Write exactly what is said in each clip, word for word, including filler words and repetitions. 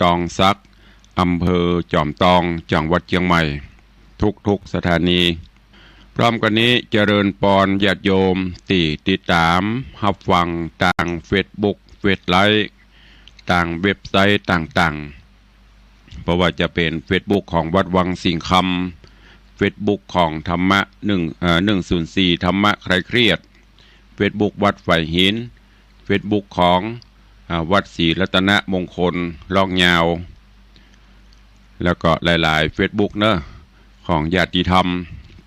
ตองสัก อำเภอจอมตอง จังหวัดเจียงใหม่ ทุกๆ สถานี พร้อมกั๋นนี้เจริญปอนญาติโยมตี้ติดต๋ามฮับฟังตางเฟซบุ๊ก เฟซไลฟ์ ตางเว็บไซต์ต่างๆ บ่ว่าจะเป๋นเฟซบุ๊กของวัดวังสิงห์คำ เฟซบุ๊กของธรรมะหนึ่ง เอ่อ หนึ่งศูนย์สี่ ธรรมะคลายเครียด เฟซบุ๊กวัดฝายหิน เฟซบุ๊กของ อ่า วัดศรีรัตนมงคลล่องยาว แล้วก็หลายๆ เฟซบุ๊กเนาะ ของญาติธรรม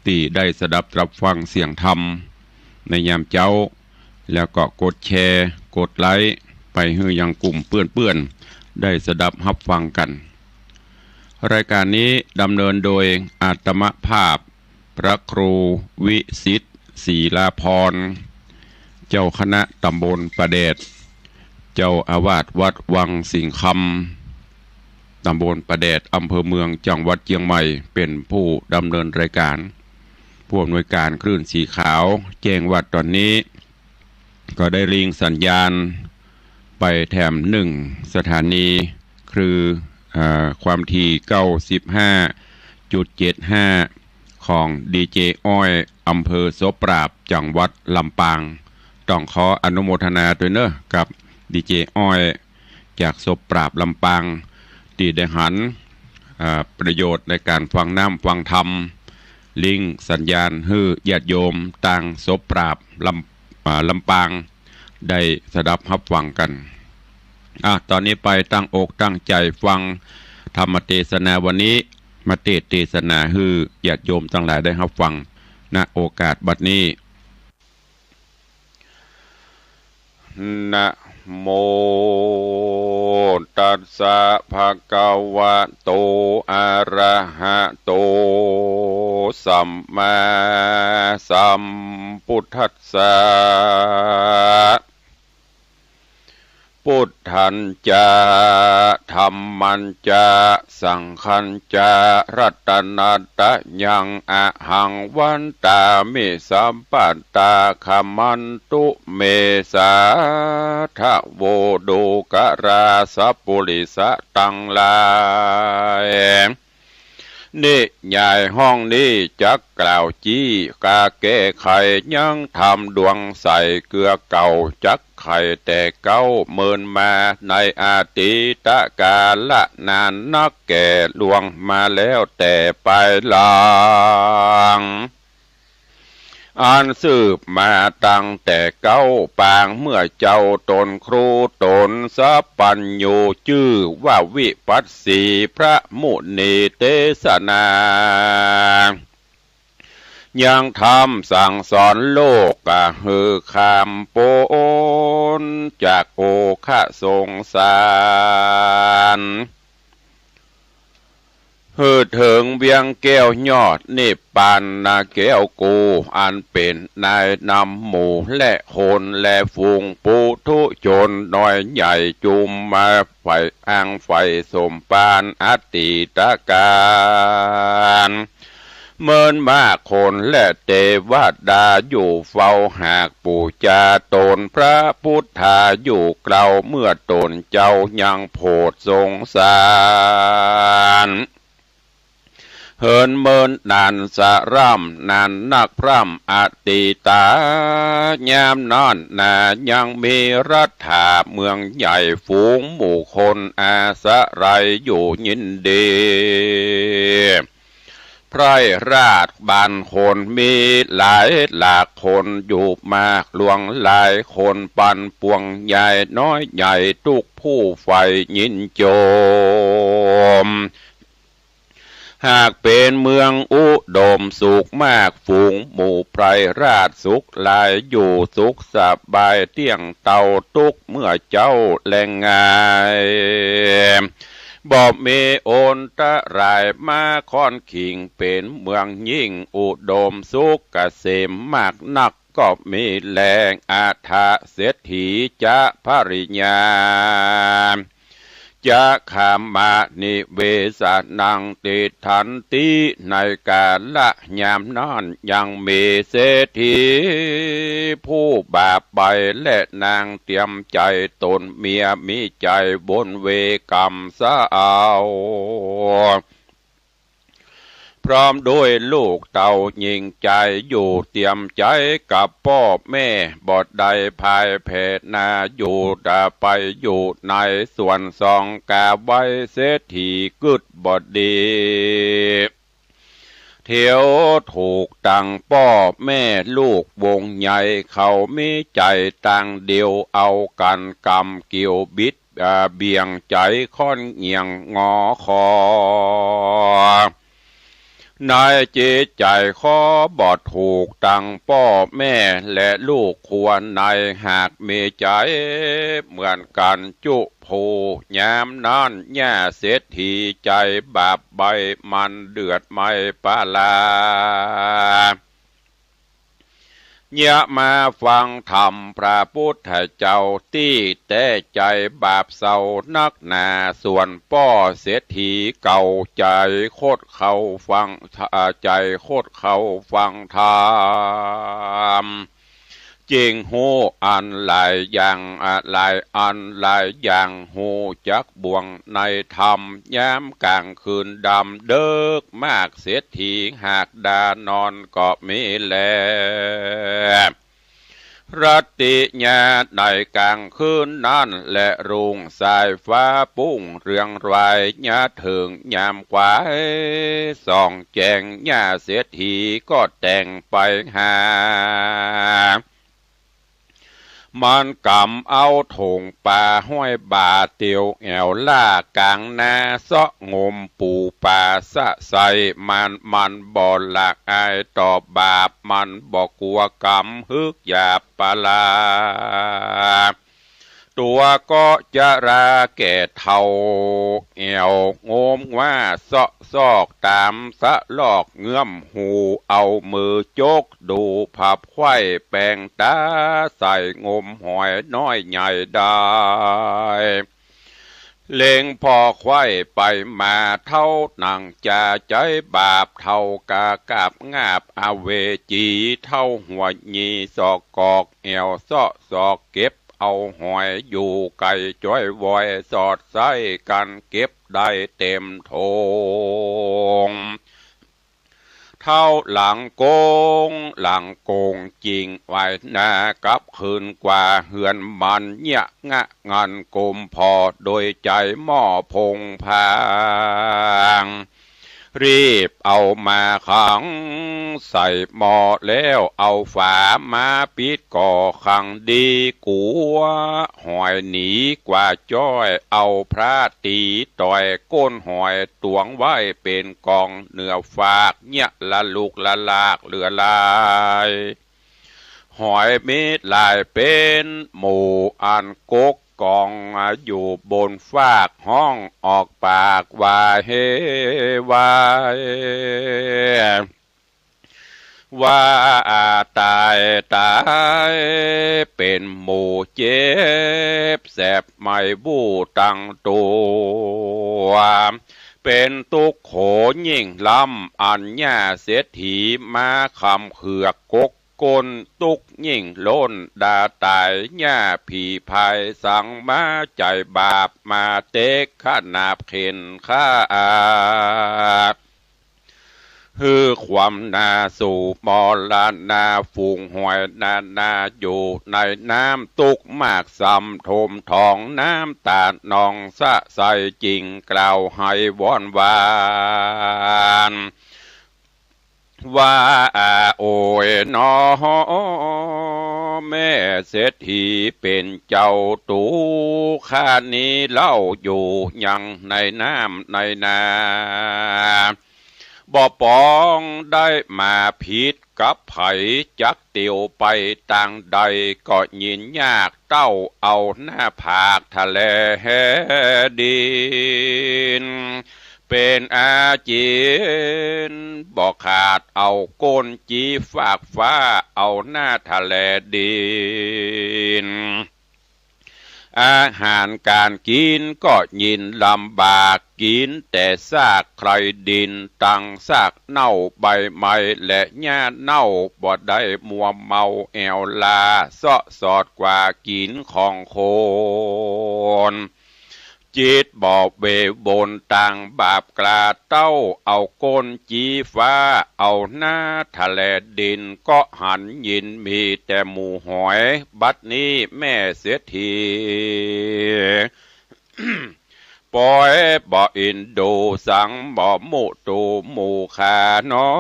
ตี้ได้สดับตรับฟังเสียงธรรมในยามเจ๊า แล้วก็กดแชร์ กดไลก์ ไปหื้อยังกลุ่มเปื้อนๆ ได้สดับฮับฟังกั๋น รายก๋านนี้ดำเนินโดยอาตมภาพ พระครูวิสิทธิ์ ศรีลาภรณ์ เจ้าคณะตำบลป่าแดด เจ้าอาวาสวัดวังสิงห์คำ ตำบลป่าแดด อำเภอเมือง จังหวัดเจียงใหม่ เป๋นผู้ดำเนินรายก๋าน ผู้อำนวยก๋านคลื่นสีขาว แจ้งว่าต๋อนนี้ ก็ได้ลิงก์สัญญาณไปแถมหนึ่งสถานี คือ อ่า ความถี่ เก้าสิบห้าจุดเจ็ดห้า ของดีเจอ้อย อำเภอโสปราบ จังหวัดลำปาง ต้องขออนุโมทนาตวยเนาะ กับดีเจอ้อย จากโสปราบ ลำปาง ตี้ได้หัน อ่า ประโยชน์ในก๋านฟังน้ำฟังธรรม ลิงก์สัญญาณหื้อญาติโยมตางโสปราบ ลำ อ่า ลำปาง ได้สดับฮับฟังกั๋น อ่ะ ต๋อนนี้ไปตั้งอกตั้งใจ๋ฟังธรรมเตสนาวันนี้ มาเตสน์เตสนาหื้อญาติโยมตังหลายได้ฮับฟัง ณ โอกาสบัดนี้ นะโมตัสสะ ภะคะวะโต อะระหะโต สัมมาสัมพุทธัสสะ พุทธัญจะ ธัมมัญจะ สังฆัญจะ รัตนะตะยัง อะหัง วันตามิ สัพพะทา ขะมันตุ เม สาธะโว ดูกะรา สัปปุริสะตังหลาย นิยายห้องนี้จักกล่าวจี้ก๋าแก้ไขยังธรรมดวงใสเกือเก่า จักไขแต่เก๊าเมินมาในอดีตกาลนานนักแก่ล่วงมาแล้วแต่ปายหลัง อันสืบมาตั้งแต่เก๊าปางเมื่อเจ้าต๋นครูต๋นสัพพัญญูจื้อว่าวิปัสสีพระมุนีเตสนา ยังธรรมสั่งสอนโลกกะหื้อข้ามป๊นจากโอฆะสงสาร หื้อเถิงเวียงแก้วยอดนิพพานนาแก้วกู อันเป๋นนายนำหมู่และคนและฝูงปุถุชนน้อยใหญ่จุมมา ฝ่ายอั้งฝ่ายสมภารอดีตกาล เมินมากคนและเตวดาอยู่เฝ้าหากปู๋จาต๋นพระพุทธาอยู่เกลาเมื่อต๋นเจ้ายังโผดสงสาร เหินเมินนานสะร่ำนานนักพร่ำอดีตา ยามนั้นนายังมีรัฐาเมืองใหญ่ฝูงหมู่คนอาศัยอยู่ยินดี ไพร่ราชบ้านคนมีหลายหลากคนอยู่มากหลวงหลายคนปันปวงใหญ่น้อยใหญ่ทุกผู้ใฝ่ยินจม หากเป๋นเมืองอุดมสุขมาก ฝูงหมู่ไพร่ราชสุขหลาย อยู่สุขสบายเตี้ยงเต้าตุ๊กเมื่อเจ๊าแลงงาย บ่มีอันตรายมาค่อนขิง เป๋นเมืองยิ่งอุดมสุขเกษมมากนัก ก็มีแล อัฏฐเศรษฐีจะภริยา จะขมานิเวสนังติฏฐันติ ในกาละยามนั้นยังมีเศรษฐีผู้บาปไป และนางเตรียมใจ๋ต๋นเมียมีใจ๋วนเวกรรมเศร้า พร้อมด้วยลูกเต้าญิงใจ๋อยู่เตรียมใจ๋กับป้อแม่ บ่ได้พ่ายแพ้นาอยู่ แต่ไปอยู่ในสวนสองกาไว้ เศรษฐีกึ๊ดบ่ดี เตียวถูกตังป้อแม่ลูกวงใหญ่ เขามีใจ๋ตางเดียว เอากั๋นกำเกี่ยวบิด อ่า เบี่ยงใจ๋ค่อนเหงี่ยงงอคอ ในจิตใจ๋ขอบ่ถูกตังป้อแม่และลูกครัวใน หากมีใจ๋เหมือนกั๋นจุผู้ ยามนั้นแหมเศรษฐีใจ๋บาปไป มันเดือดไหม้ปาลา เยียะมาฟังธรรมพระปุทธเจ้า ตี้แต๊ใจ๋บาปเศร้านักหนา ส่วนป้อเศรษฐีเก่าใจ๋คดเข้าฟัง อ่า ใจ๋คดเข้าฟังธรรม จึงฮู้อันหลายอย่าง อ่า หลายอันหลายอย่าง ฮู้จักบ่วงในธรรม ยามก๋างคืนดำเดิ็กมาก เศรษฐีหากดานอนก็มีแล รัตติญาในก๋างคืนนั้นแล รุ่งสายฟ้าปุ้งเรืองราย ยะเถิงยามขวายส่องแจ้ง ยะเศรษฐีก็แต่งไปหา มันก๋ำเอาถงป๋าห้อยบ่า เตียวแอ่วล่าก๋างนา เซาะงมปู๋ป๋าสะใส มัน มันบ่ละอายต่อบาป มันบ่กั๋วกรรม ฮึกหยาบปาลา ตั๋วก็จราแก่เฒ่า แอ่วงมว่าเซาะซอกต๋ามสะลอกเงื้อมหู เอามือจกดูผับไขว้แป๋งต๋าใส่ งมหอยน้อยใหญ่ได้ เล็งผ่อไขว้ไปมา เฒ่าหนังจาใจ๋บาป เฒ่ากากาบงาบอเวจี เฒ่าหัวหยี่ซอกกอก แอ่วเซาะซอกเก็บเอาหอย อยู่ไก๋จ้อยวอย สอดใส้กั๋นเก็บได้เต๋มถง เฒ่าหลังโก๋ง หลังโก๋งจิ่งไหว้นา กลับคืนกว่าเฮือนมัน เยียะงะงันกมผ่อ โดยใจ๋หม้อผงผาง รีบเอามาขังใส่หม้อ แล้วเอาฝามาปิดก่อ ขังดีกั๋วหอยหนีกว่าจ้อย เอาพระตี๋ต่อยก้นหอย ตวงไว้เป๋นก๋องเหนือฟาก เยียะละลุกละลากเหลือหลาย หอยมีหลายเป๋นหมู่ อันกกก๋องอยู่บนฟาก ฮ้องออกปากว่า เฮ วาย ว่าต๋าย ต๋าย เป๋นหมู่เจ็บแสบไหม้บู้ตังตั๋ว เป๋นตุ๊กข์โขยิ่งล้ำ อันเยียะเศรษฐีมาขำเขือกกก ก้นตุ๊กข์ยิ่งล้น ดาต๋ายเยียะผีพาย สังมาใจ๋บาปมาเต๊กขนาบเข็นฆ่า หื้อความนาสู่มรณา ฝูงหอยนานาอยู่ในน้ำ ตุ๊กข์มากส่ำท่วมท้อง น้ำต๋านองสะใส จิ่งกล่าวไห้วอนวาน ว่าโอยหนอ แม่เศรษฐีเป๋นเจ้า ตั๋วข้านี้เล่าอยู่ยังในน้ำในนา บ่ปองได้มาผิดกับใผ จักเตียวไปตางใด ก็ยินยากเต้าเอาหน้าผากทะแลดิน เป๋นอาจิณ บ่ขาดเอาก้นจี้ฟากฟ้า เอาหน้าทะแลดิน อาหารก๋านกิ๋นก็ยิ่งลำบาก กิ๋นแต่ซากไคร่ดิน ตังซากเน่าใบไม้และหญ้าเน่า บ่ได้มัวเมาแอ่วลา เซาะสอดกว่ากิ๋นของคน จิตบ่เววนตางบาปกล้า เต้าเอาก้นจี้ฟ้า เอาหน้าทะแลดิน ก็หันยินมีแต่หมู่หอย บัดนี้แม่เศรษฐี ปอยบ่อินดูสัง บ่มุตูหมู่ข้าน้อ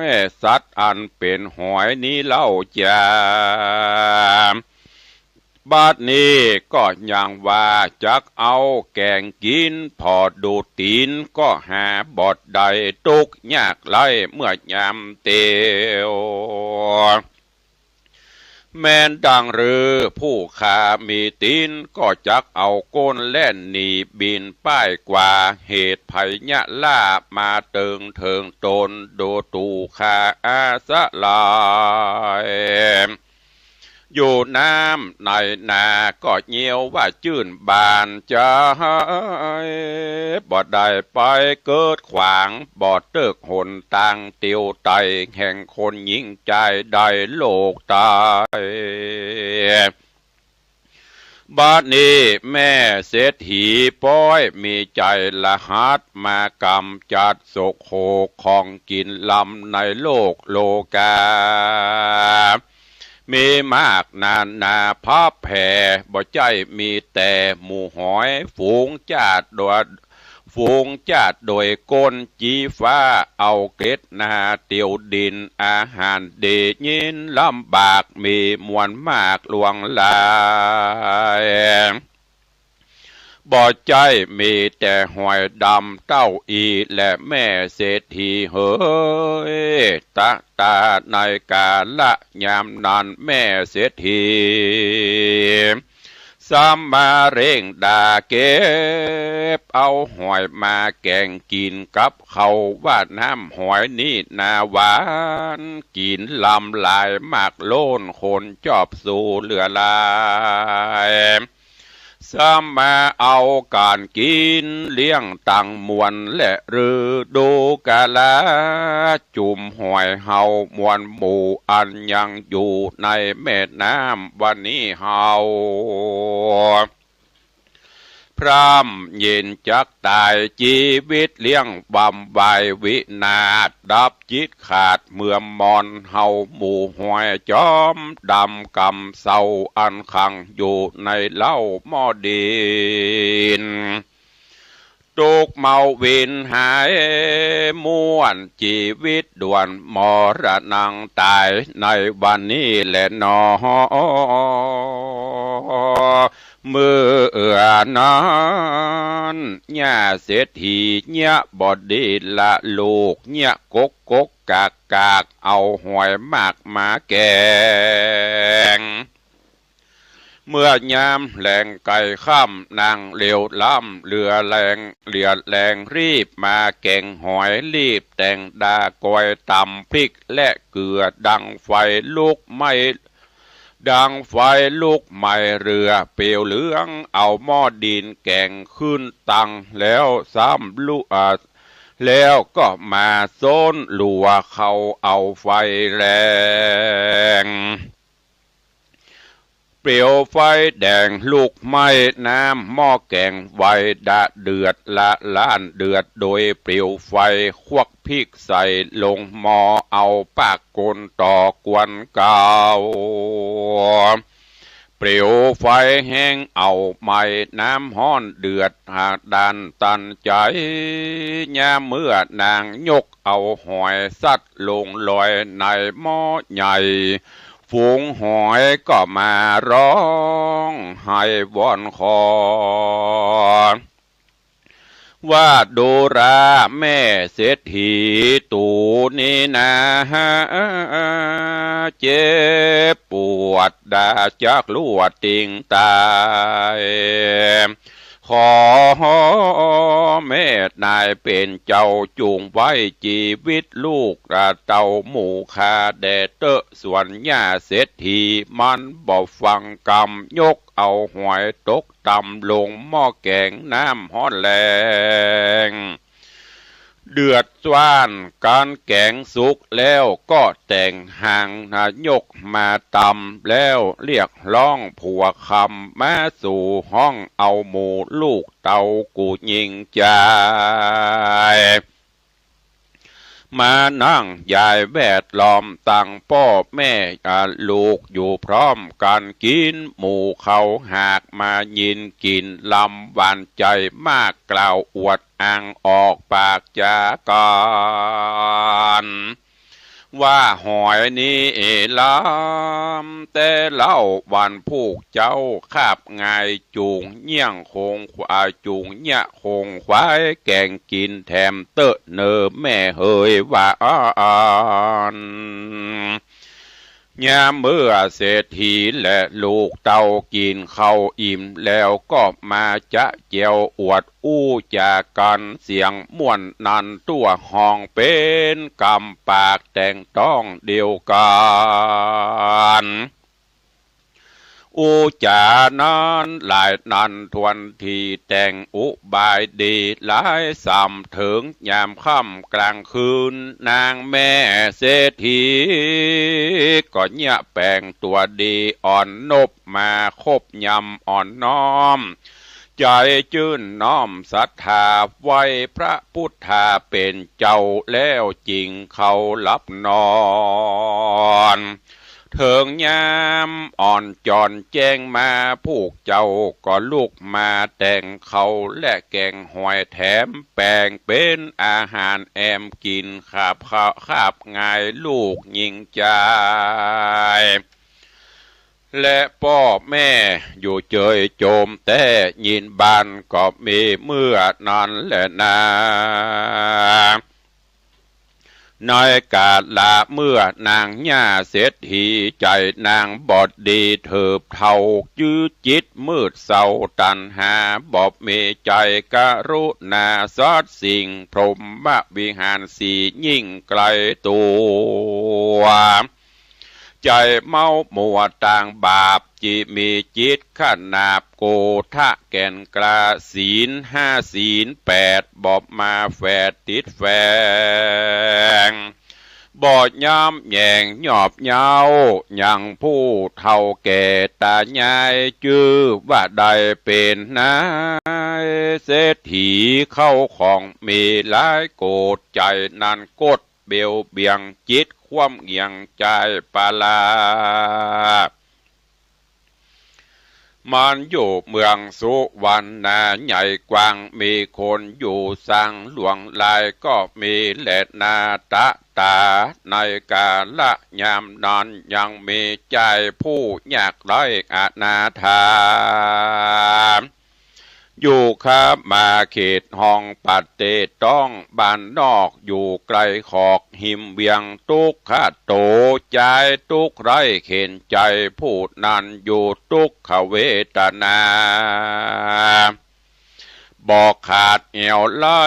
ย สัตว์อันเป๋นหอยนี้เล่าจา บัดนี้ก็ยังว่าจักเอาแก๋งกิ๋น ผ่อดูดตี๋นก็หาบ่ได้ ตุ๊กข์ยากไร้เมื่อยามเตียว แม่นดังหรือผู้ข้ามีตี๋น ก็จักเอาก้นแล่นหนีบินป้ายกว่า เหตุภัยยะล้ามาเติงเถิงตน ดูถูกข้าอาสะหลาย อยู่น้ำในนาก็เยียวว่าจื้นบานใจ๋ บ่ได้ไปเกิดขวาง บ่เติกหนตางเตียวไต แห่งคนหญิงจายได้โลกไต บัดนี้แม่เศรษฐีปอยมีใจ๋ละหัด มากำจัดโศกโขกของกิ๋นลำในโลกโลกา มีมากนานาพับแผ่ บ่ใจ้มีแต่หมู่หอย ฝูงจ้าดโดย ฝูงจ้าดโดยก้นจี้ฟ้า เอาเกล็ดนาเตียวดิน อาหารดียิ่งลำบาก มีมวลมากหลวงหลาย บ่ใจ้มีแต่หอยดำเต้าอี้แลแม่เศรษฐีเหย ตะตาในกาละยามนั้นแม่เศรษฐี ซ้ำมาเร่งด่าเก็บเอาหอยมาแก๋งกิ๋นกับข้าว ว่าน้ำหอยนี้นาหวาน กิ๋นลำหลายมากล้น คนจอบสู้เหลือหลาย ซ้ำมาเอาก๋านกิ๋นเลี้ยงตังมวลและฤดูกาละ จุมหอยเฮามวลหมู่อันยังอยู่ในแม่น้ำวันนี้เฮา พร่ำเย็นจักต๋าย จีวิตเลี้ยงบำวายวินาศ ดับจิตขาดเมื่อมอน เฮาหมู่หอยจอมดำกำเศร้า อันขังอยู่ในเล้าหม้อดิน ตุ๊กข์เมาวินหายม่วน จีวิตด่วนมรณังต๋าย ในวันนี้แลหนอ เมื่อนั้น ย่าเศรษฐีเยียะบ่ดีละลูก เยียะกกกกกากกาก เอาหอยมากมาแก๋ง เมื่อยามแลงใก้ค่ำ นางเลวล้ำเหลือแฮง เหลือแฮงรีบมาแก๋งหอย รีบแต่งดากอยต๋ำพริกและเกลือ ดังไฟลุกไหม้ ดังไฟลุกไหม้เรือเปลวเหลือง เอาหม้อดินแก๋งขึ้นตัง แล้วซ้ำลุ อ่า แล้วก็มาโซ้นลัวเข้าเอาไฟแฮง เปลวไฟแดงลุกไหม้น้ำหม้อแก๋งไว ดะเดือดละล้านเดือด โดยเปลวไฟควักพริกใส่ลงหม้อ เอาปากกลต่อกวนเก่า เปลวไฟแฮงเอาไหม้น้ำฮ้อนเดือด หากดันตันใจ๋ ยามเมื่อนางยกเอาหอยสัตว์ลงลอยในหม้อใหญ่ ฝูงหอยก็มาฮ้องไห้วอนขอ ว่าดูราแม่เศรษฐีตู๋นี้นา เจ็บปวดดาจักลัวติงต๋าย ขอแม่นายเป๋นเจ้าจุ่งไว้จีวิตลูกเต้าหมู่ข้าแด่เต๊อะ ส่วนหญ้าเศรษฐีมันบ่ฟังกำ ยกเอาหอยตกต่ำลงหม้อแก๋งน้ำฮ้อนแรง เดือดร้อน ก๋านแก๋งสุกแล้วก็แต่งหาง ยกมาตำแล้วเรียกฮ้องผัวคำ มาสู่ห้องเอาหมู่ลูกเต้ากู้ยิ่งใจ๋ มานั่งยายแวดล้อมตังป้อแม่ลูกอยู่พร้อมกั๋นกิ๋นหมู่เข้า หากมายินกลิ่นลำหวานใจ๋มาก กล่าวอวดอ้างออกปากจากั๋น ว่าหอยนี้ลำแต๊เล่า วันผู้เจ้าคาบงายจุ่งเยี่ยงคงควาย จุ่งเยี่ยงคงควาย แก๋งกิ๋นแถมเต๊อะเน่อแม่เหย ว่าอั้น ยามเมื่อเศรษฐีและลูกเต้ากิ๋นข้าวอิ่มแล้ว ก็มาจะแจ๋วอวดอู้จ๋ากั๋นเสียงม่วน นั้นตั้วฮ้องเป๋นกำปากแต่งต้องเดียวกั๋น อู้จ๋านั้นหลายนั้นถ้วนที แต่งอุบายดีหลายส่ำ เถิงยามค่ำกลางคืน นางแม่เศรษฐีก็เยียะแป๋งตั๋วดี อ่อนนบมาคบยำอ่อนน้อม ใจ๋จื้นน้อมศรัทธา ไหว้พระพุทธาเป๋นเจ้าแล้วจึงเข้าหลับนอน เถิงยามอ่อนจ๋อนแจ้งมา ผู้เจ้าก็ลุกมาแต่งข้าวและแก๋งหอยแถม แป๋งเป๋นอาหารแอมกิ๋น คาบข้าวคาบงายลูกยิ่งใจ๋ และป้อแม่อยู่เจยโจมแต๊ ยินบานก็มีเมื่อนั้นแลนา ในกาละเมื่อนางหญ้าเศรษฐี ใจ๋นางบ่ดีเถิบเทา จื้อจิตมืดเศร้าตัณหาบ่มี ใจ๋กรุณาสัตว์สิ่ง พรหมวิหารสี่ยิ่งไกลตั๋ว ใจ๋เมามัวตางบาป จิมีจิตขนาบโกธะแก่นกล้า ศีลห้าศีลแปดบ่มาแฝดติดแฝง บ่ย้ำแยงยอบเย้ายังผู้เฒ่าแก่ตายาย จื้อว่าได้เป๋นนายเศรษฐี เข้าของมีหลายโกด ใจ๋นั้นกด เบลเบียงจิตความเหี่ยงใจ๋ปาลา มันอยู่เมืองสุวรรณาใหญ่กว้าง มีคนอยู่สังหลวงหลายก็มีแลนา ตะต๋าในกาละยามนั้นยังมีใจ๋ผู้ยากไร้อนาถา อยู่ข้ามมาเขตห้องปะเตต้องบ้านนอก อยู่ไกลขอกหิมเวียง ตุ๊กขะโตใจ๋ตุ๊กข์ไร้เข็ญใจ๋ ผู้นั้นอยู่ตุ๊กขเวทนา บ่ขาดแอ่วไร้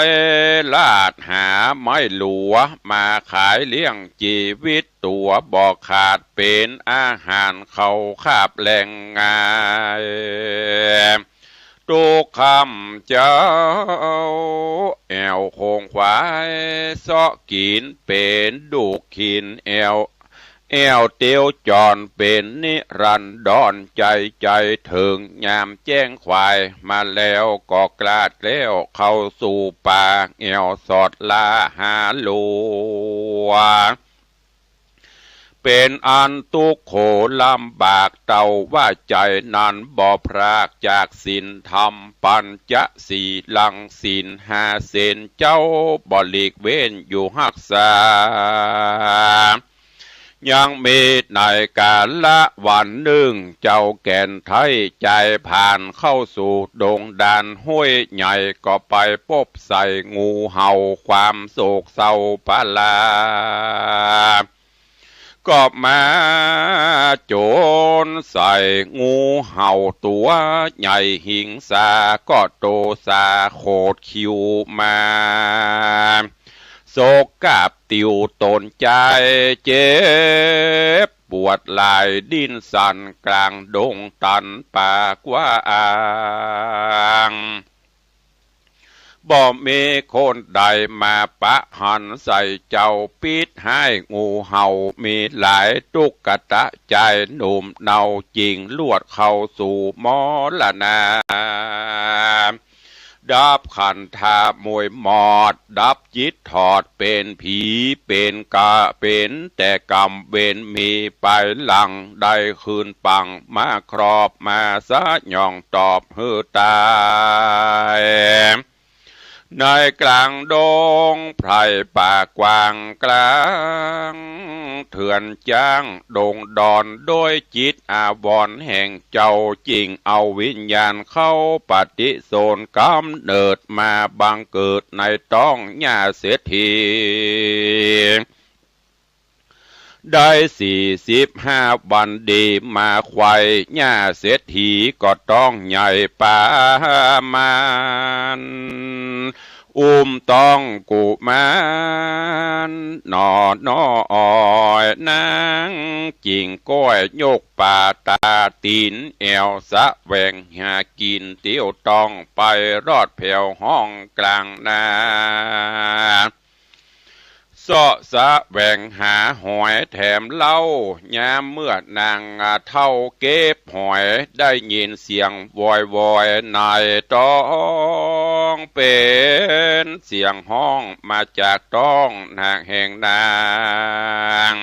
ลาดหาไม้หลัว มาขายเลี้ยงจีวิตตั๋ว บ่ขาดเป๋นอาหารเข้าคาบแลงงาย ตุ๊กค่ำเจ๊า แอ่วโขงขวายเซาะกิ๋นเป๋นดูกขิน แอ่ว แอ่วเตียวจ๋อนเป๋นนิรันดร ใจ๋ใจ๋เถิงยามแจ้งขวาย มาแล้วก็กลาดแล้วเข้าสู่ป่า แอ่วสอดล่าหาหลัว เป๋นอันตุ๊กข์โขลำบาก เต้าว่าใจ๋นั้นบ่พรากจากศีลธรรมปัญจสีลัง ศีลห้าเส้นเจ๊าบ่หลีกเว้นอยู่ฮักษา ยังมีในกาละวันนึ่ง เจ้าแก่นไท้ใจ๋ผ่านเข้าสู่ดงดานห้วยใหญ่ ก็ไปปบใส่งูเห่าความโศกเศร้าปาลา ก็มาโจ๋นใส่งูเห่าตั๋วใหญ่ หิงสาก็โตสาโขดคิ้วมา สกกับติวตนใจ๋เจ็บปวดหลาย ดิ้นสั่นก๋างดงตันป่ากว้าง บ่มีคนใดมาปะหันใส่เจ้า ปิดฮ้ายงูเห่ามีหลาย ตุ๊กตาจายหนุ่มเนาจิ่ง ลวดเข้าสู่มรณา ดับขันธาหมวยหมอด ดับจิตถอดเป๋นผีเป๋นกา เป๋นแต่กรรมเวรมีไปหลัง ได้คืนปังมาครอบมาสยองตอบหื้อต๋าย ในก๋างดงไพร่ป่ากว้าง ก๋างเถื่อนจ๊างดงดอน โดยจิตอาวรณ์แห่งเจ้า จิ่งเอาวิญญาณเข้าปฏิสนธิ ก๋ำเนิดมาบังเกิดในต๊องย่าเศรษฐี ได้สี่สิบห้าวันดีมาไขว่ ย่าเศรษฐีก็ต๊องใหญ่ประมาณ อุ้มต๊องกุมารหน่อน้อย นางจิ่งก้อยยกป่าต๋าตี๋นแอ่ว แสวงหากิ๋นเตียวต้องไป รอดแผวห้องก๋างนา เซาะแสวงหาหอยแถมเหล้า ยามเมื่อนางเฒ่าเก็บหอย ได้ยินเสียงวอยวอยในต๊อง เป๋นเสียงฮ้องมาจากต๊องนางแห่งนาง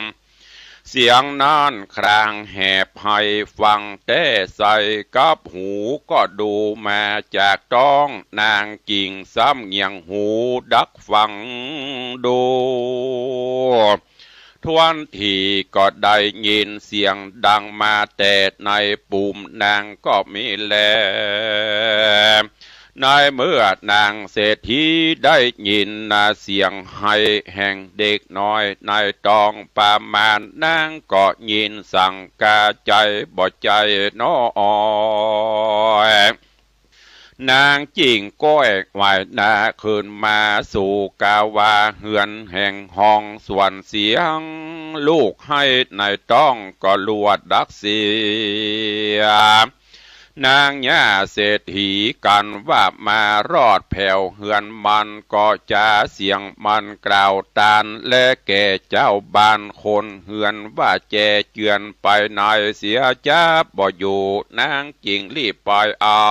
เสียงนั้นครางแหบไห้ฟังแต๊ใส่กับหู ก็ดูมาจากต๊องนางจิ่ง ซ้ำเงี่ยงหูดักฟังดู ถ้วนทีก็ได้ยินเสียงดังมาแต่ในปูมนางก็มีแล ในเมื่อนางเศรษฐีได้ยินนาเสียงไห้แห่งเด็กน้อยในต๊องประมาณ นางก็ยินสังกาใจ๋บ่ใจ้น้อย นางจิ่งก้อยไหว้หน้าขึ้นมาสู่กาวาเฮือนแห่งห้อง ส่วนเสียงลูกไห้ในต๊องก็ลวดดักเสีย นางย่าเศรษฐีกั๋นว่ามารอดแผวเฮือนมัน ก็จ๋าเสียงมันกล่าวตาน และแก่เจ้าบ้านคนเฮือนว่า แจเจือนไปในเสียจ๊าบ่อยู่ นางจิ่งรีบไปเอา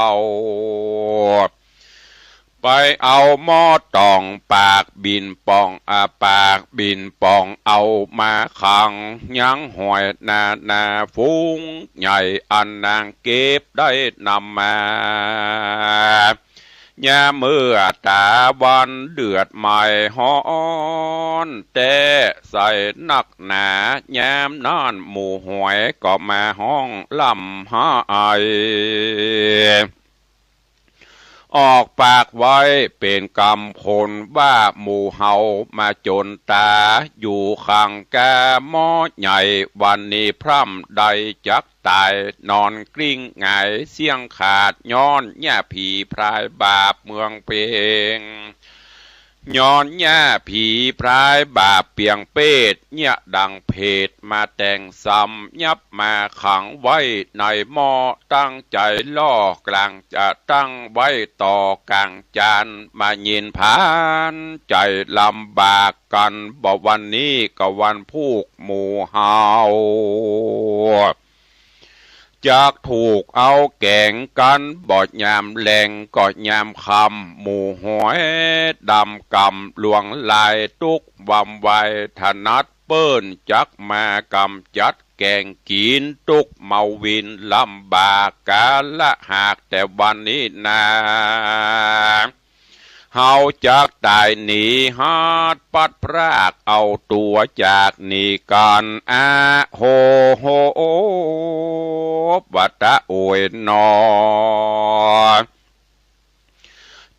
ไปเอาหม้อต่องปากบิ่นป่อง อาปากบิ่นป่องเอามาขัง ยังหอยนานาฝูงใหญ่ อันนางเก็บได้นำมา ยามเมื่อต๋าวันเดือดไหม้ฮ้อนแต๊ใส่นักหนา ยามนั้นหมู่หอยก็มาฮ้องร่ำไห้ ออกปากไว้เป๋นกำคนว่า หมู่เฮามาจ๋นต๋าอยู่ข้างก้าหม้อใหญ่ วันนี้พร่ำได้จักต๋าย นอนกลิ้งหงายเสี้ยงขาด ย้อนหญ้าผีพรายบาปเมืองเปง ย้อนหญ้าผีพรายบาปเปียงเปต เยียะดังเผตมาแต่งซ้ำ ยับมาขังไว้ในหม้อ ตั้งใจ๋ล่อกลางจะตั้งไว้ต่อกลางจาน มายินผานใจ๋ลำบากกั๋น บ่วันนี้ก็วันพูกหมู่เฮา จักถูกเอาแกงกั๋น บ่ยามแลงก็ยามค่ำ หมู่หอยดำกำลวงลาย ตุ๊กวำไวถนัดเปิ้น จักมากำจัดแกงกิ๋น ตุ๊กเมาวินลำบากกาละ หากแต่วันนี้นา เฮาจักต๋ายหนีฮัดปัดพรากเอาตั๋วจากหนีกั๋น อะโหโห วะตะโอยหนอ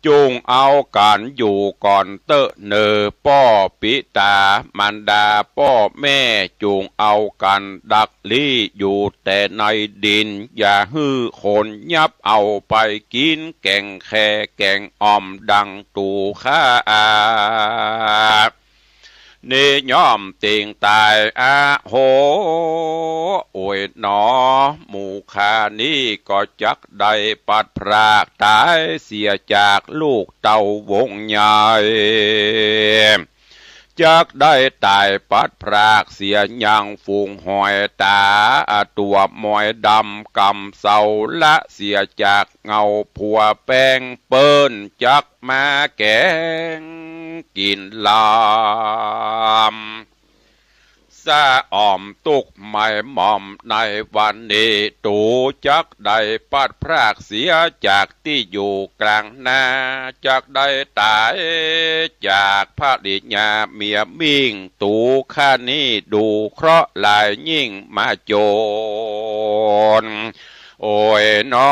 จ จุ่งเอากั๋นอยู่ก่อนเต๊อะเน่อ ป้อปิต๋ามารดาป้อแม่ จุ่งเอากั๋นดักลี้อยู่แต่ในดิน อย่าหื้อคนยับเอาไปกิ๋น แก๋งแคแก๋งอ่อมดังตั๋วข้า นี้ย่อมเต็งต๋าย อะโห โอยหนอ หมู่ข้านี้ก็จักได้ปัดพรากต๋ายเสียจากลูกเต้าวงใหญ่ จักได้ต๋ายปัดพรากเสียยังฝูงหอยต๋า ตั๋วหมอยดำกำเซาละ เสียจากเงาผัวแป้งเปิ้น จักมาแก๋งกิ๋นลำ สะอ่อมตุ๊กข์ไหม้หมองในวันนี้ ตั๋วจักได้ปัดพรากเสียจากตี้อยู่กลางนา จักได้ต๋ายจากภริยาเมียมิ่ง ตั๋วข้านี้ดูเคราะห์หลายยิ่งมาจน โอยหนอ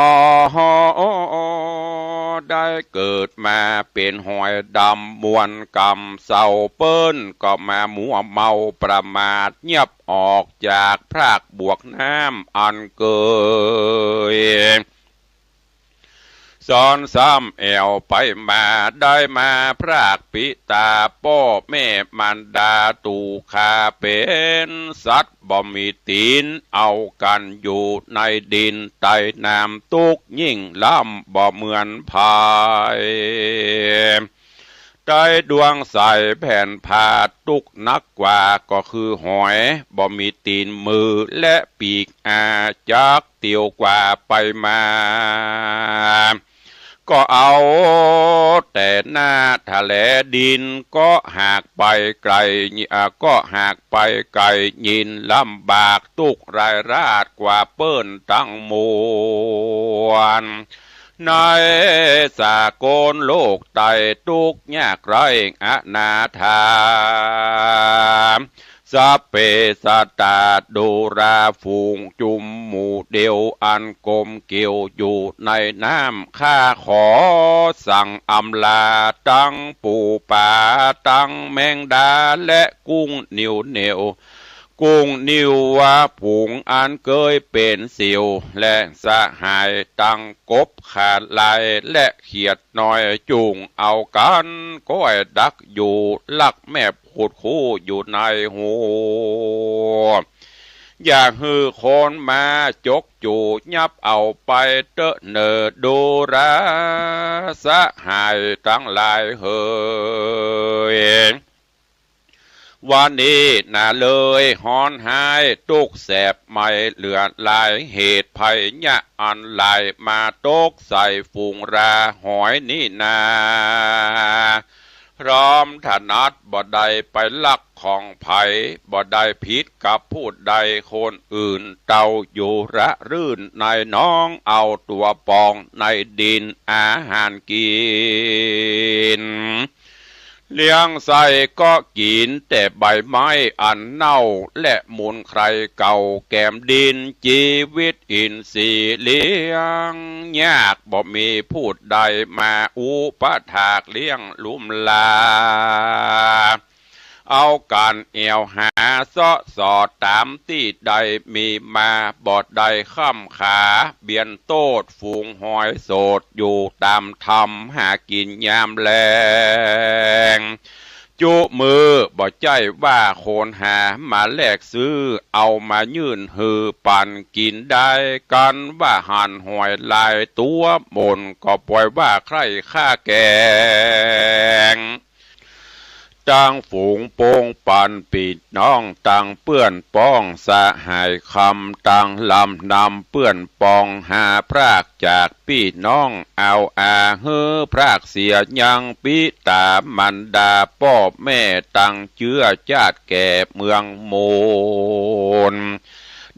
ได้เกิดมาเป๋นหอยดำมวลกำเซา เปิ้นก็มามัวเมาประมาท ยับออกจากพรากบวกน้ำอันเกย ซ้อนซ้ำแอ่วไปมา ได้มาพรากปิต๋าป้อแม่มารดา ตั๋วข้าเป๋นสัตว์บ่มีตี๋น เอากั๋นอยู่ในดินใต้น้ำ ตุ๊กข์ยิ่งล้ำบ่เหมือนใผ ใต้ดวงใสแผ่นผ้า ตุ๊กข์นักกว่าก็คือหอย บ่มีตี๋นมือและปีกอา จักเตียวกว่าไปมา ก็เอาแต่หน้าทะแลดิน ก็หากไปไก๋ อ่า ก็หากไปไก๋ยิ่งลำบาก ตุ๊กข์ร้ายราดกว่าเปิ้นตังมวล ในสากลโลกใต้ ตุ๊กข์ยากไร้อนาถา สัพเพสัตตา ดูราฝูงจุมหมู่เดียว อันกลมเกลียวอยู่ในน้ำ ข้าขอสั่งอำลาตังปู๋ป๋า ตังแมงดาและกุ้งนิวเหนียว กุ้งนิวว่าฝูงอันเกยเป๋นสิว และสหายตังกบขาลายและเขียดน้อย จุ่งเอากั๋นก้อยดักอยู่ ลักแมบขุดคูอยู่ในฮู อย่าหื้อคนมาจกจู๋ ยับเอาไปเต๊อะเน่อ ดูราสหายตังหลายเหย วันนี้นาเลยฮ้อนฮ้าย ตุ๊กข์แสบไหม้เหลือหลายเหตุ ภัยยะอันหลายมาตกใส่ฝูงราหอยนี้นา พร้อมถนัดบ่ได้ไปลักของใผ บ่ได้ผิดกับผู้ใดคนอื่น เต้าอยู่ระรื่นในหนอง เอาตั๋วปองในดินอาหารกิ๋น เลี้ยงไส้ก็กิ๋นแต่ใบไม้อันเน่า และมูลไคลเก่าแกมดิน จีวิตอินทรีย์เลี้ยงยาก บ่มีผู้ใดมาอุปถากเลี้ยงลุมลา เอาก๋านแอ่วหาเซาะสอดต๋ามตี้ได้มีมา บ่ได้ค่ำขา เบียนโต้ษฝูงหอยโสด อยู่ต๋ามถ้ำหากิ๋นยามแลง จุมือ บ่ใจ้ว่าคนหามาแลกซื้อ เอามายื่นหื้อปั๋นกิ๋นได้ กันว่าหันหอยหลายตั๋วหม่น ก็ป่อยว่าใคร่ฆ่าแก๋ง ตังฝูงปงปันปี้น้อง ตังเปื้อนป้องสหายคำ ตังลำนำเปื้อนปอง หาพรากจากปี้น้อง เอาอาหื้อพรากเสียยังปิต๋ามารดาป้อแม่ ตังเจื้อจาติแก่เมืองมูล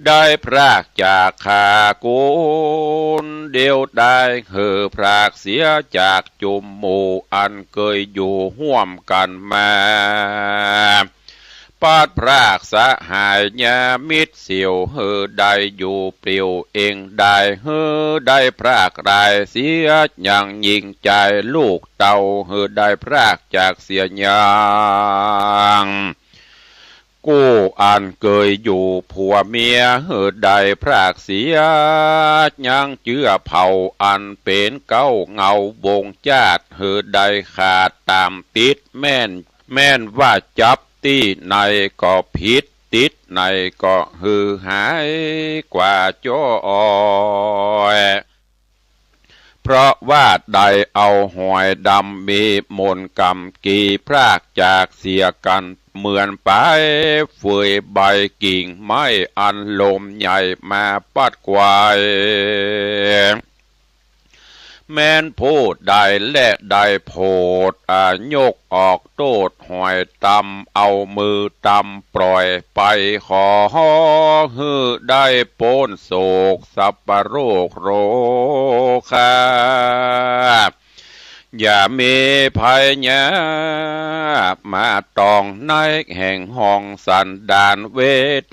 ได้พรากจากข้ากุนเดียวได้ หื้อพรากเสียจากจุมหมู่อันเกยอยู่ฮ่วมกั๋นมา ปัดพรากสหายญามิตรเสี้ยว หื้อได้อยู่เปลี่ยวเองได้ หื้อได้พรากหลายเสีย ยังยิ่งใจ๋ลูกเต้า หื้อได้พรากจากเสียยัง กู้อันเกยอยู่ผัวเมีย หื้อได้พรากเสีย ยังเจื้อเผ่าอันเป๋นเก๊าเหง้าวงจาติ หื้อได้ขาดต๋ามติด แม่น แม่นว่าจับตี้ไหนก็ผิด ติดไหนก็หื้อหายกว่าจ้อย เพราะว่าได้เอาหอยดำมีมนต์กำกี พรากจากเสียกั๋นเหมือนป๋ายเฟย ใบกิ่งไม้อันลมใหญ่มาปัดไกว แม้นผู้ใดแลได้โผด อ่า ยกออกโต้ษหอยดำ เอามือดำปล่อยไป ขอหื้อได้ป๊นโศกสัพพะโรคโรคา อย่ามีภัยยามาตองในแห่งห้องสันดานเว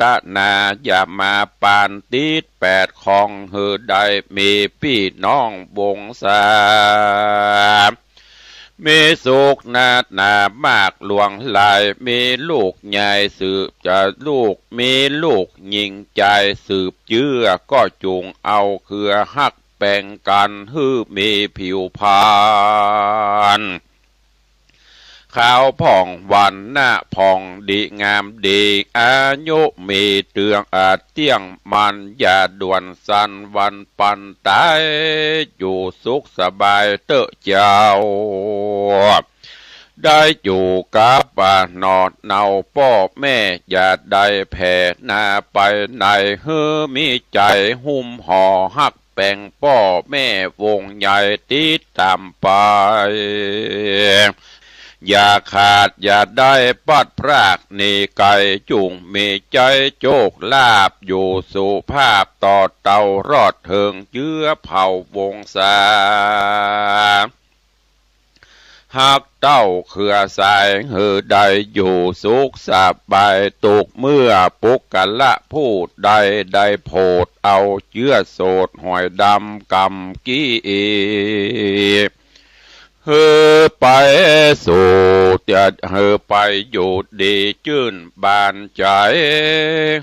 ทนา อย่ามาปานติดแปดของ หื้อได้มีปี้น้องวงศา มีสุขนาดหนามากหลวงหลาย มีลูกใหญ่สืบจะลูก มีลูกญิงใจ๋สืบเจื้อ ก็จุ่งเอาเครือฮักแป๋งกั๋น หื้อมีผิวพรรณ ขาวผ่องวรรณะผ่องดีงามดี อายุมีเตื้อง อ่า เตี้ยงมัน อย่าด่วนสันวันปันต๋าย อยู่สุขสบายเต๊อะเจ้า ได้อยู่กับ อ่า หนอดเนาป้อแม่ อย่าได้แผ่นาไปไหน หื้อมีใจ๋หุ้มห่อฮัก แป๋งป้อแม่วงใหญ่ติดต๋ามไป อย่าขาดอย่าได้ปัดพรากหนีไก๋ จุ่งมีใจ๊โจคลาภอยู่สุภาพต่อเต้ารอดเถิงเจื้อเผ่าวงศา ฮักเต้าเครือสาย หื้อได้อยู่สุขสบาย ตุ๊กเมื่อปุคคละผู้ใด ได้โผดเอาเจื้อโสดหอยดำกำกี้ หื้อไปสู่ หื้อไปอยู่ดีจื้นบานใจ๋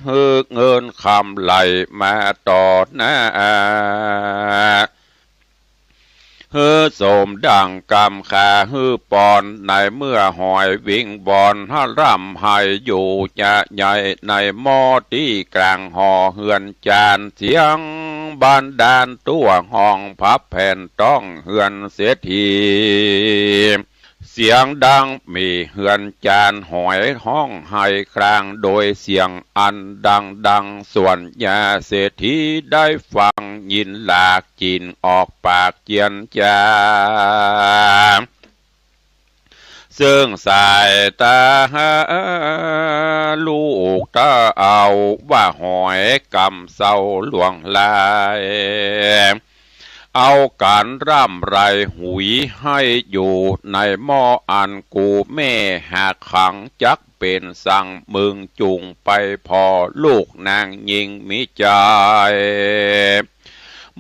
หื้อเงินคำไหลมาต่อหน้า หื้อสมดังกำขาหื้อปอน ในเมื่อหอยวิงวอนร่ำไห้อยู่จะใหญ่ ในหม้อตี้กลางหอเฮือนจาน เสียงบันดาลตั้วห้องพับแผ่นต้องเฮือนเศรษฐี เสียงดังมีเฮือนจานหอยฮ้องไห้คราง โดยเสียงอันดังๆ ส่วนญาเศรษฐีได้ฟังยินหลากจิ่นออกปากเจียนจา ซึ่งสายต๋าลูกต๋าเอาว่าหอยกำเซาหลวงหลาย เอาก๋านร่ำไรหุยให้อยู่ในหม้ออันกูแม่หากขัง จักเป๋นสังมึงจุ่งไปผ่อลูกนางญิงมีใจ๋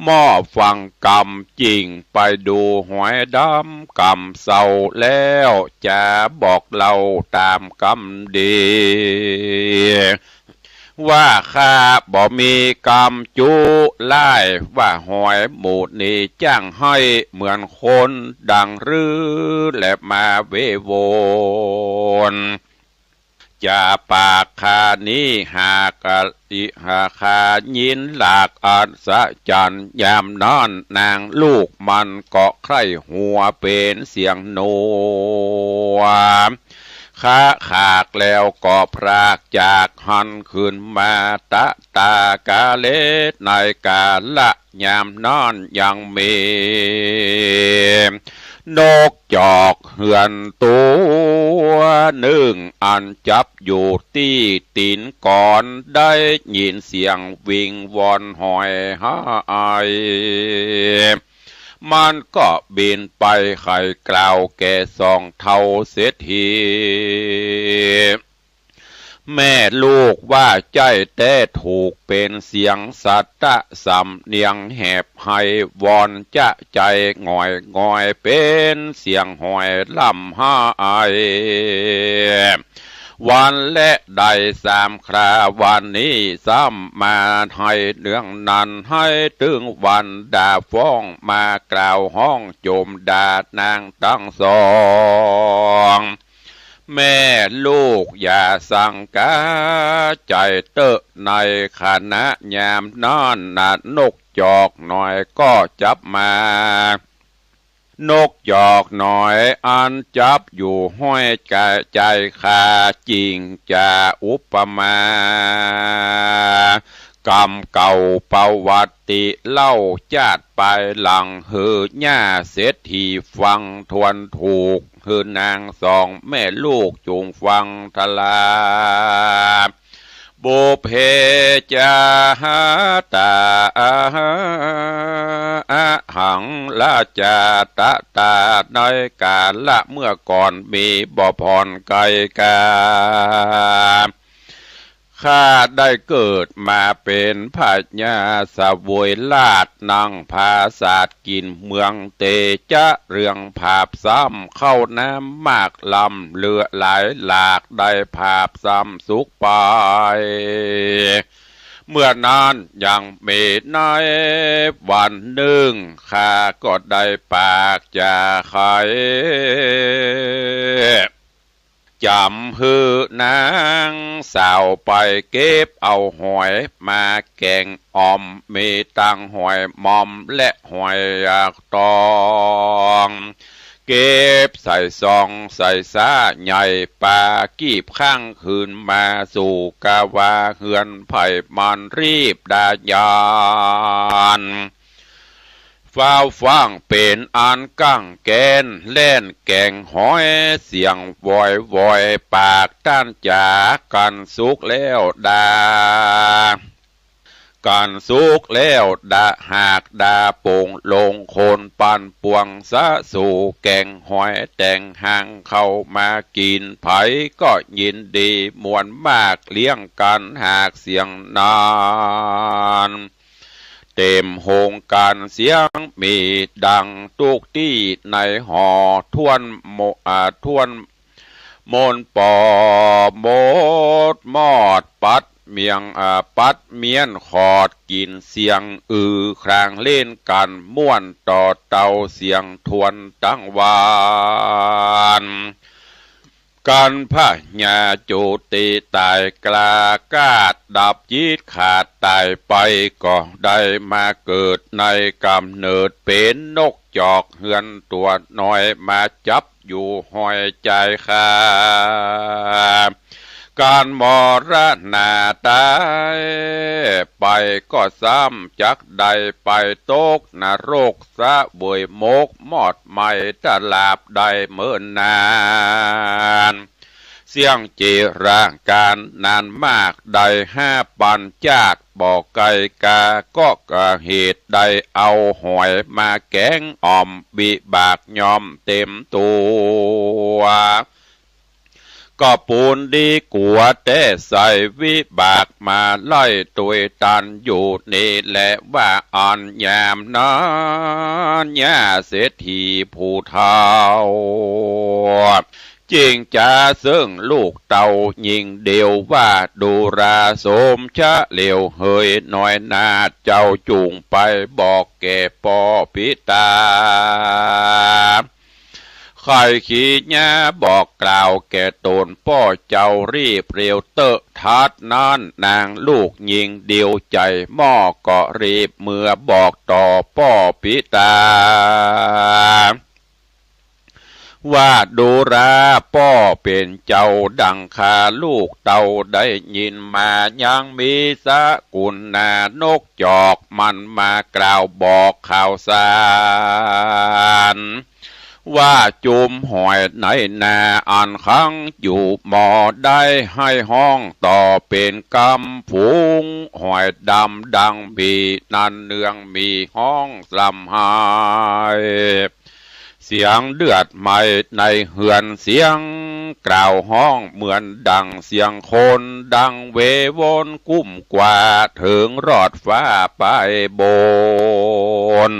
หม้อฟังกำจิ่งไปดูหอยดำกำเซาแล้ว จะบอกเล่าต๋ามกำดี ว่าข้าบ่มีกำจุร้าย ว่าหอยหมู่นี้จ้างไห้เหมือนคนดังรือ และมาเววน จะปากข้านี้หากอิหาข้ายินหลากอัศจรรย์ ยามนั้นนางลูกมันก็ใคร่หัวเป๋นเสียงหนว คะขากแล้วก็พรากจากหั้นขึ้นมา ตะตากาเล ในกาละยามนั้นยังมี นกจอกเฮือนตั๋วนึ่ง อันจับอยู่ตี้ตี๋นกอน ได้ยินเสียงวิงวอนหอยไห้ มันก็บินไปไขกล่าวแก่สองเฒ่าเศรษฐี แม่ลูกว่าใจ้แต๊ถูก เป๋นเสียงสัตตะสำเนียงแหบไห้ วอนจะใจ๋หงอยงอย เป๋นเสียงหอยร่ำไห้ วันและได้สามครา วันนี้ซ้ำมาไห้เนืองนั้น ไห้ตึงวันด่าฟ้อง มากล่าวฮ้องโจมด่านางตังสอง แม่ลูกอย่าสังกาใจ๋เต๊อะ ในขณะยามนั้นน่ะ นกจอกน้อยก็จับมา นกจอกน้อยอันจับอยู่ห้อยใจ๋ ใจ๋ข้า จิ่งจะอุปมา กำเก่าประวัติเล่าจาติปายหลัง หื้อย่าเศรษฐีฟังถ้วนถูก หื้อนางสองแม่ลูกจุ่งฟังทลา ปุพเพจาตา อะหัง ราชาตะตา ในกาละเมื่อก่อนมีบ่ผ่อนไกลกา ข้าได้เกิดมาเป๋นพญาเสวยราชย์ นั่งผาสาทกิ๋นเมือง เตจะเรืองผาบซ้ำ ข้าวน้ำมากล้ำเหลือหลายหลาก ได้ผาบซ้ำสุขไป เมื่อนั้นยังมีในวันนึ่ง ข้าก็ได้ปากจาไข จ๋ำหื้อนางสาวไปเก็บเอาหอยมาแก๋งอ่อม มีตังหอยมอมและหอยหยากตอง เก็บใส่ซองใส่ซ้าใหญ่ ปากีบข้างคืนมาสู่กาวาเฮือนไพร่มัน รีบดายาน ฟ้าวฟ้างเป๋นอันกั้งแก้น แล่นแก๋งหอยเสียงวอยวอย ปากต้านจ๋า กั๋นสุกแล้วดา กั๋นสุกแล้วดาหากดาโป่งลงโคน ปั่นป่วงสะสู่แก๋งหอย แต่งหางเข้ามากิ๋น ใผก็ยินดีม่วนมาก เลี้ยงกั๋นหากเสียงนั้น เต็มโฮงก๋านเสียงมีดัง ตุ๊กตี้ในหอถ้วนโม อ่า ถ้วนมนปอ หมดมอด ปัดเมียง อ่า ปัดเมี้ยนขอด กิ๋นเสียงอือ ครางเล่นกั๋นม่วน ต่อเตาเสียงถ้วนตังวาน กั๋นพญาจุติต๋ายกล้ากาด ดับจิตขาดต๋ายไป ก็ได้มาเกิดในก๋ำเนิด เป๋นนกจอกเฮือนตั๋วน้อย มาจับอยู่ห้อยใจ๋ข้า ก๋านมรณาต๋ายไป ก็ซ้ำจักได้ไปตกนรก เสวยหมกมอดไหม้ ตราบได้เมินนาน เสี้ยงจิรกาลนานมาก ได้ห้าปันจาติ บ่ไกลกา ก็กะเหตุได้เอาหอยมาแก๋งอ่อม วิบากย่อมเต็มตั๋ว ก็ปูนดีกั๋วแต๊ใส่ วิบากมาไล่ตวยตันอยู่นี่แล ว่าอันยามนั้น ย่าเศรษฐีผู้เฒ่า จิ่งจ๋าเซิ่งลูกเต้าญิงเดียว ว่าดูราสมเฉลียวเหย น้อยนาเจ้าจุ่งไปบอกแก่ป้อปิตา ใค่ขีญาบอกกล่าวแก่ต๋นป้อเจ้า รีบเร็วเต๊อะ ทัดนั้นนางลูกญิงเดียวใจ๋หม้อ ก็รีบเมือบอกต่อป้อปิตา ว่าดูราป้อเป๋นเจ้า ดังข้าลูกเต้าได้ยินมา ยังมีสกุลนานกจอก มันมากล่าวบอกข่าวสาร ว่าจุมหอยในนาอันขังอยู่หม้อ ได้ไห้ฮ้องต่อเป๋นกำฝูง หอยดำดังหมีนั้นเนืองหมีฮ้องร่ำไห้ เสียงเดือดไหม้ในเฮือน เสียง กล่าวฮ้องเหมือนดั่งเสียงคน ดังเววนกุ้มกว่า เถิงรอดฟ้าไปบน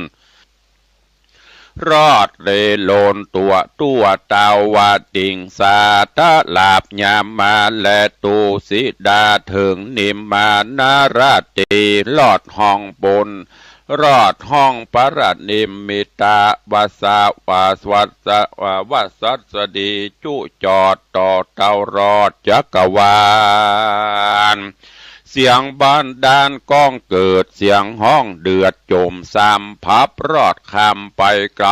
รอดเลโลนตั๋วตั้วตาวติงสา ตะหลาบยามาและตุสิดา เถิงนิมมานารตี รอดห้องบน รอดห้องปรนิมมิตวสวัสวัสวัสดี จุจอดต่อเต้ารอดจักรวาล เสียงบันดาลก้องเกิด เสียงฮ้องเดือดจมซ้ำ พับรอดข้ามไปไกล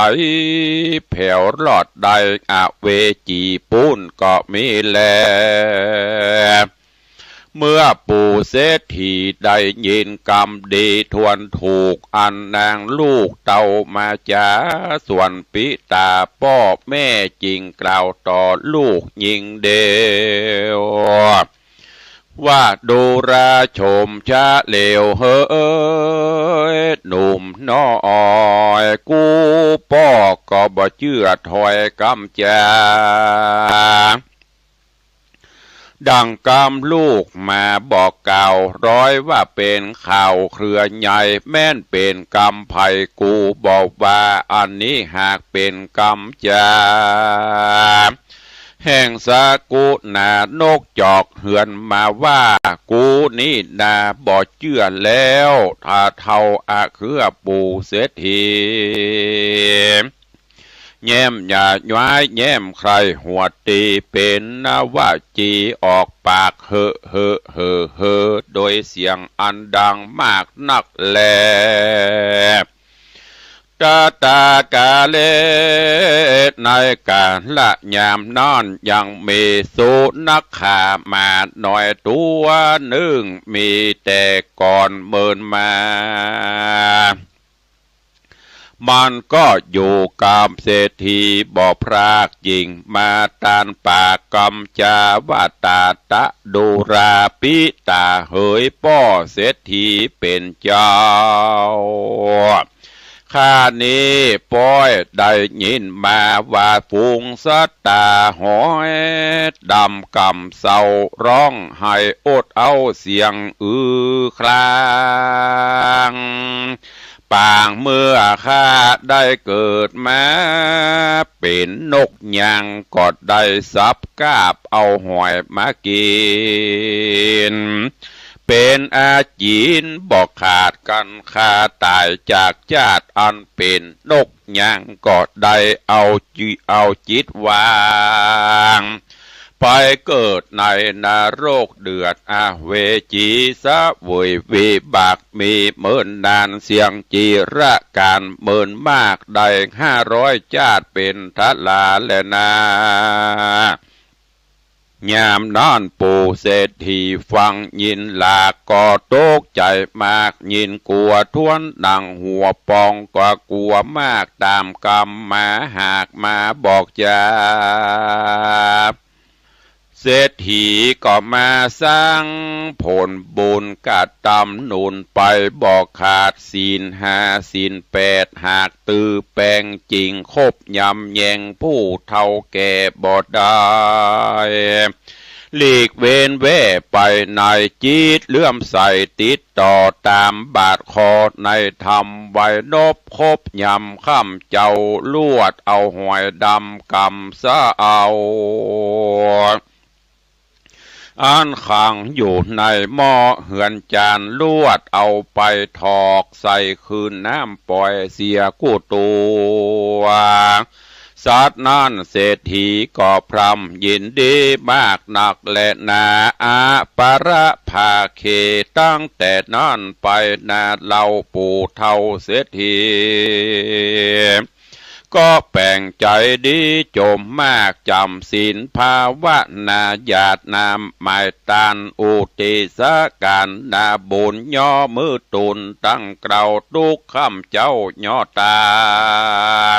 แผวรอดได้อเวจีปู๊นก็มีแล เมื่อปู่เศรษฐีได้ยินกำดีทวนถูก อันนางลูกเต้ามาจา ส่วนปิตาป้อแม่จึงกล่าวต่อลูกญิงเดียว ว่าดูราชมชะเลวเหย หนุ่มน้อย กูป้อก็บ่เจื้อถ้อยกำจา ดังกำลูกมาบอกกล่าว ร้อยว่าเป๋นข่าวเครือใหญ่ แม่นเป๋นกำใผ กูบ่ว่า อันนี้หากเป๋นกำจา แห่งสกุณานกจอกเฮือนมาว่า กูนี่นาบ่เจื้อแล้ว ถ้าเฒ่าอะเครือปู่เศรษฐี แย้มอย่าย้ายแย้มใคร่หัวตี เป๋นนวจีออกปากเหอะเหอะเหอะเหอะ โดยเสียงอันดังมากนักแล ตะตากาเล ในกาละยามนั้นยังมีสุนัขขาหมาน้อยตั๋วนึ่ง มีแต่ก่อนเมินมา มันก็อยู่กับเศรษฐีบ่พราก จึงมาตานปากกำจาว่า ตาตะดูราปิตาเหย ป้อเศรษฐีเป๋นเจ้า ข้านี้ป้อยได้ยินมาว่า ฝูงสัตว์ตาหอยดำกำเศร้า ฮ้องไห้อดเอาเสียงอือคราง ปางเมื่อข้าได้เกิดมา เป๋นนกยางก็ได้สับกาบเอาหอยมากิ๋น เป๋นอาจีนบ่ขาดกั๋น ข้าต๋ายจากจาติอันเป๋นนกยางก็ได้เอาจิ เอาจิตวาง ไปเกิดในนรกเดือดอเวจี เสวยวิบากมีเมินนาน เสี้ยงจิรกาลเมินมาก ได้ห้าร้อยจาติเป๋นทราแลนา ยามนั้นปู่เศรษฐีฟังยินหลาก ก็ตกใจ๋มาก ยินกั๋วถ้วนดังหัวปอง ก็กั๋วมากต๋ามกำมาหากมาบอกจา เศรษฐีก็มาสร้างผลบุญกระตำหนุนไปบ่ขาด ศีลห้าศีลแปดหากตื้อแป๋ง จึงคบยำแยงผู้เฒ่าแก่บ่ได้ หลีกเว้นแว่ไปในจิตเลื่อมใสติดต่อต๋ามบาทคอในธรรม ไหว้นบคบยำค่ำเจ้า ลวดเอาหอยดำกำเศร้า อันขังอยู่ในหม้อเฮือนจาน ลวดเอาไปถอกใส่คืนน้ำป่อยเสียกู้ตั๋ว สัตว์นั้นเศรษฐีก็พร่ำยินดีมากนักแลนา อปรภาเข ตั้งแต่นั้นไปนาเล่าปู่เฒ่าเศรษฐี ก็แป๋งใจ๋ดีจมมาก จ๋ำศีลภาวนา หยาดน้ำหมายตาน อุทิศการนาบุญ ย่อมือตูนตั้งเกล้า ตุ๊กค่ำเจ้าย่อตา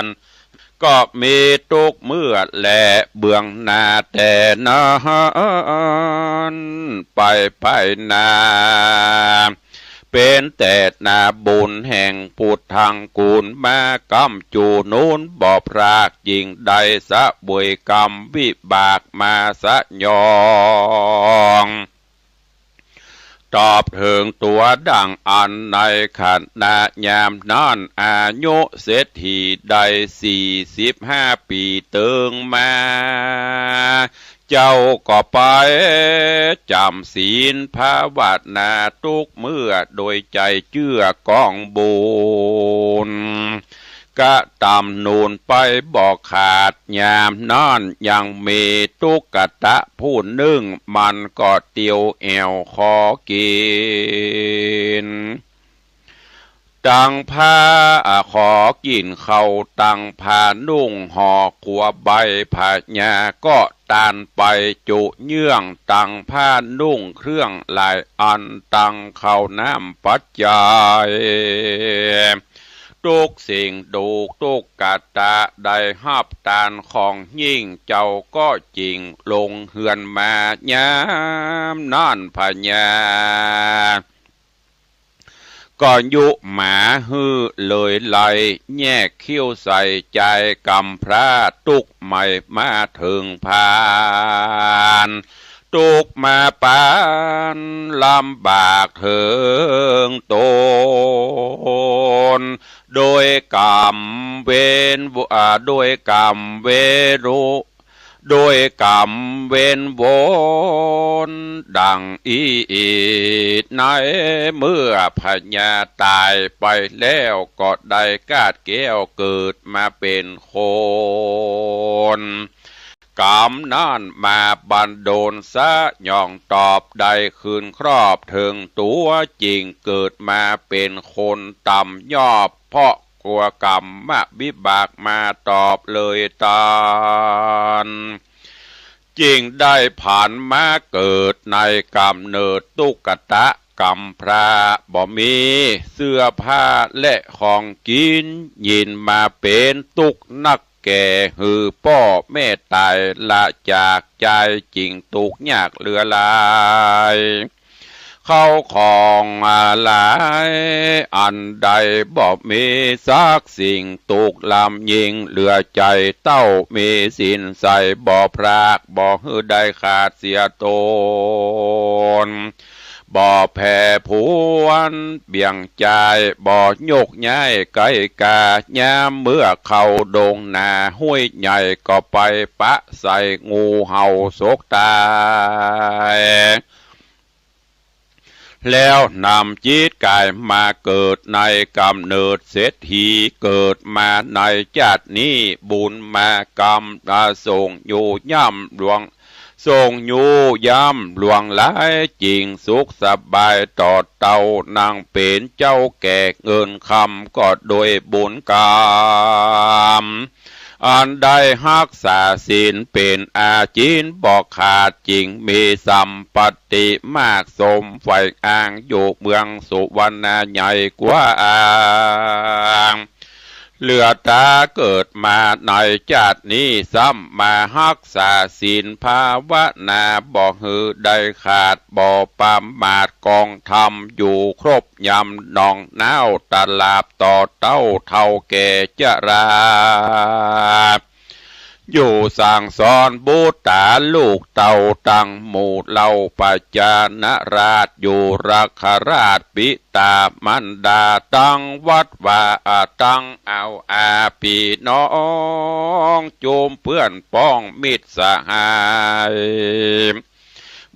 น ก็มีตุ๊กเมื่อแลเบื้องหน้าแต่นั้นไปภายหน้า ไป ป๋นแต่นาบุญแห่งปุทธังกู๋นมา ก้ำจู๋นู้นบ่พราก จึ่งได้เสวยกรรมวิบากมาสยอง ตอบเถิงตั๋วดั่งอั้น ในขณะยามนั้น อายุเศรษฐีได้สี่สิบห้าปี๋เติงมา เจ้าก็ไปจ๋ำศีลภาวนาตุ๊กเมื่อ โดยใจ๋เจื้อกองบุญ กระตำนูนไปบ่ขาด ยามนั้นยังมีตุ๊กตะผู้นึ่ง มันก็เตียวแอ่วขอกิ๋น ตังผ้า ขอกิ๋นข้าวตังผ้านุ่ง ห่อกั๋วใบผญา ก็ตานไปจุเยื่อง ตังผ้านุ่งเครื่องหลายอัน ตังข้าวน้ำปัจจัย ตุ๊กสิ่งดูกตุ๊กตะได้ฮับตานของยิ่ง เจ้าก็จึ่งลงเฮือนมา ยามนั้นผญา ก็ยุหมาหื้อเลยไล่ แยกคิ้วใส่จายกำพร้า ตุ๊กใหม่มาเถิงพาน ตุ๊กมาปานลำบากเถิงตน โดยกำเวน อ่า โดยกำเวรุ โดยกำเวนวนดั่งอี้ ในเมื่อผญาต๋ายไปแล้ว ก็ได้กาดแก้วเกิดมาเป๋นคน กำนั้นมาบันดลสยองตอบ ได้คืนครอบเถิงตั๋ว จึ่งเกิดมาเป๋นคนต่ำยอบ เพราะกั๋วกรรมวิบากมาตอบเลยตาน จึ่งได้ผันมาเกิดในก๋ำเนิดตุ๊กตะกำพร้า บ่มีเสื้อผ้าและของกิ๋น ยินมาเป๋นตุ๊กนักแก่ หื้อป้อแม่ต๋ายละจากจาย จึ่งตุ๊กยากเหลือหลาย เข้าของหลายอันใดบ่มีสักสิ่ง ตุ๊กลำยิ่งเหลือใจ๋ เต้ามีศีลใส่บ่พราก บ่หื้อได้ขาดเสียตน บ่แผ่ผวนเบี่ยงจาย บ่โยกย้ายไกลกา ยามเมื่อเข้าดงนาห้วยใหญ่ ก็ไปปะใส่งูเห่าสกต๋าย แล้วนำจิตก๋ายมาเกิดในก๋ำเนิดเศรษฐี เกิดมาในจาตินี้บุญมากำ อ่า ส่งอยู่ย่ำหลวง ส่งอยู่ย่ำหลวงหลาย จึ่งสุขสบายต่อเต้า นังเป๋นเจ้าแก่เงินคำ ก็โดยบุญกำ อันได้ฮักษาศีลเป๋นอาจินบ่ขาด จึ่งมีสัมปัตติมากสมใฝ่อ้าง อยู่เมืองสุวรรณาใหญ่กว้าง เหลือต๋าเกิดมาในจาตินี้ ซ้ำมาฮักษาศีลภาวนา บ่หื้อได้ขาด บ่ประมาทกองธรรม อยู่ครบยามหนองน้าวตะหลาบ ต่อเต้าเฒ่าแก่จรา อยู่สั่งสอนบุตราลูกเต้าตังหมู่เหล่า ประจานาราชอยู่รักขราชปิตามารดา ตังวัดวา ตังเอาอาปี้น้อง จุมเปื้อนป้องมิตรสหาย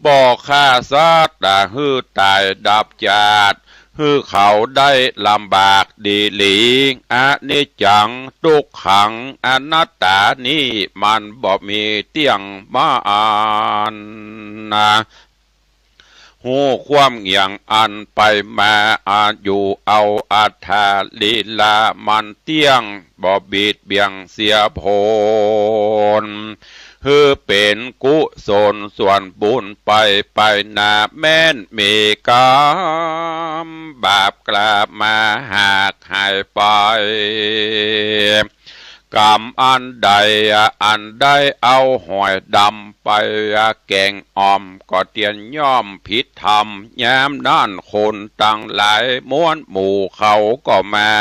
บ่ฆ่าสัตว์หื้อต๋ายดับจาติ หื้อเขาได้ลำบากดีหลี อนิจจัง ตุ๊กขัง อนัตตานี้มันบ่มีเตี้ยงมาอันนา ฮู้ความอย่างอั้นไปมา อายุเอาอัตถาลีลามันเตี้ยง บ่บิดเบี่ยงเสียผล หื้อเป๋นกุศลส่วนบุญไป ไปหน้าแม้นมีกรรมบาปกล้ามาหากหายไป กำอันใด อันได้เอาหอยดำไปแก๋งอ่อม ก็เตียนย่อมผิดธรรม ยามนั้นคนตังหลายมวลหมู่เขาก็มา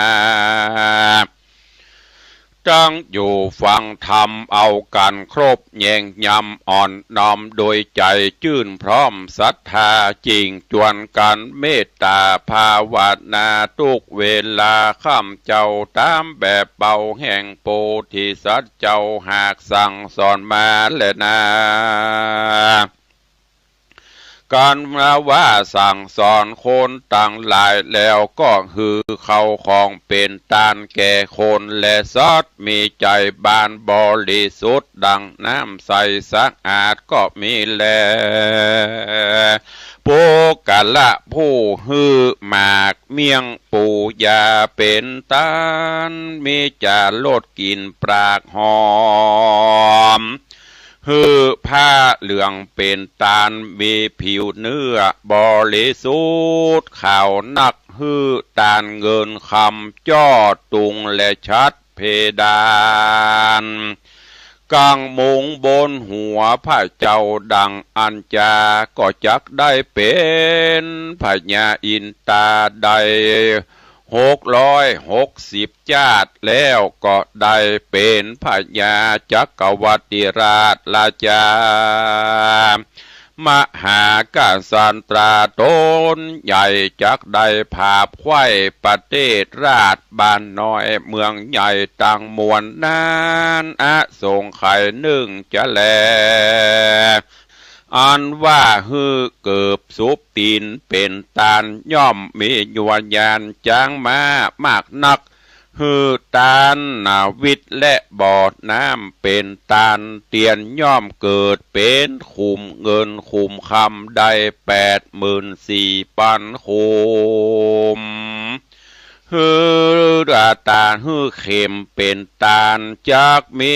ตั้งอยู่ฟังธรรมเอากั๋นครบ แยงยำอ่อนน้อมโดยใจ๋จื้นพร้อมศรัทธา จิ่งจวนกั๋นเมตต๋าภาวนา ตุ๊กเวลาค่ำเจ้าต๋ามแบบเบาแห่งโพธิสัตว์เจ้าหากสั่งสอนมาแลนา กั๋นว่าสั่งสอนคนตังหลายแล้วก็หื้อเข้าของเป๋นตานแก่คนและสัตว์ มีใจ๋บานบริสุทธิ์ดังน้ำใสสะอาดก็มีแล ปุคคละผู้หื้อหมากเมี่ยงปูยาเป๋นตาน มีจารสกลิ่นปากหอม หื้อผ้าเหลืองเป๋นตาน มีผิวเนื้อบริสุทธิ์ขาวนัก หื้อตานเงินคำจ้อตุงและฉัตรเพดาน กั๋งมุงบนหัวพระเจ้าดังอั้นจา ก็จักได้เป๋นพญาอินทราได้ หกร้อยหกสิบจ้าติ แล้วก็ได้เป๋นพญาจักรวรรดิราชราชา มหากษัตราต๋นใหญ่ จักได้ผาบไขว้ประเทศราชบ้านน้อยเมืองใหญ่ตังมวลนั้น อสงไขยนึ่งจะแล อันว่าหื้อเกิบสุบตี๋นเป๋นตาน ย่อมมียวญาณจ๊างม้ามากนัก หื้อตานนาวิทย์และบ่อน้ำเป๋นตาน เตียนย่อมเกิดเป๋นขุมเงินขุมคำได้แปดหมื่นสี่ปันขุม หื้อตานหื้อเข็มเป๋นตาน จักมี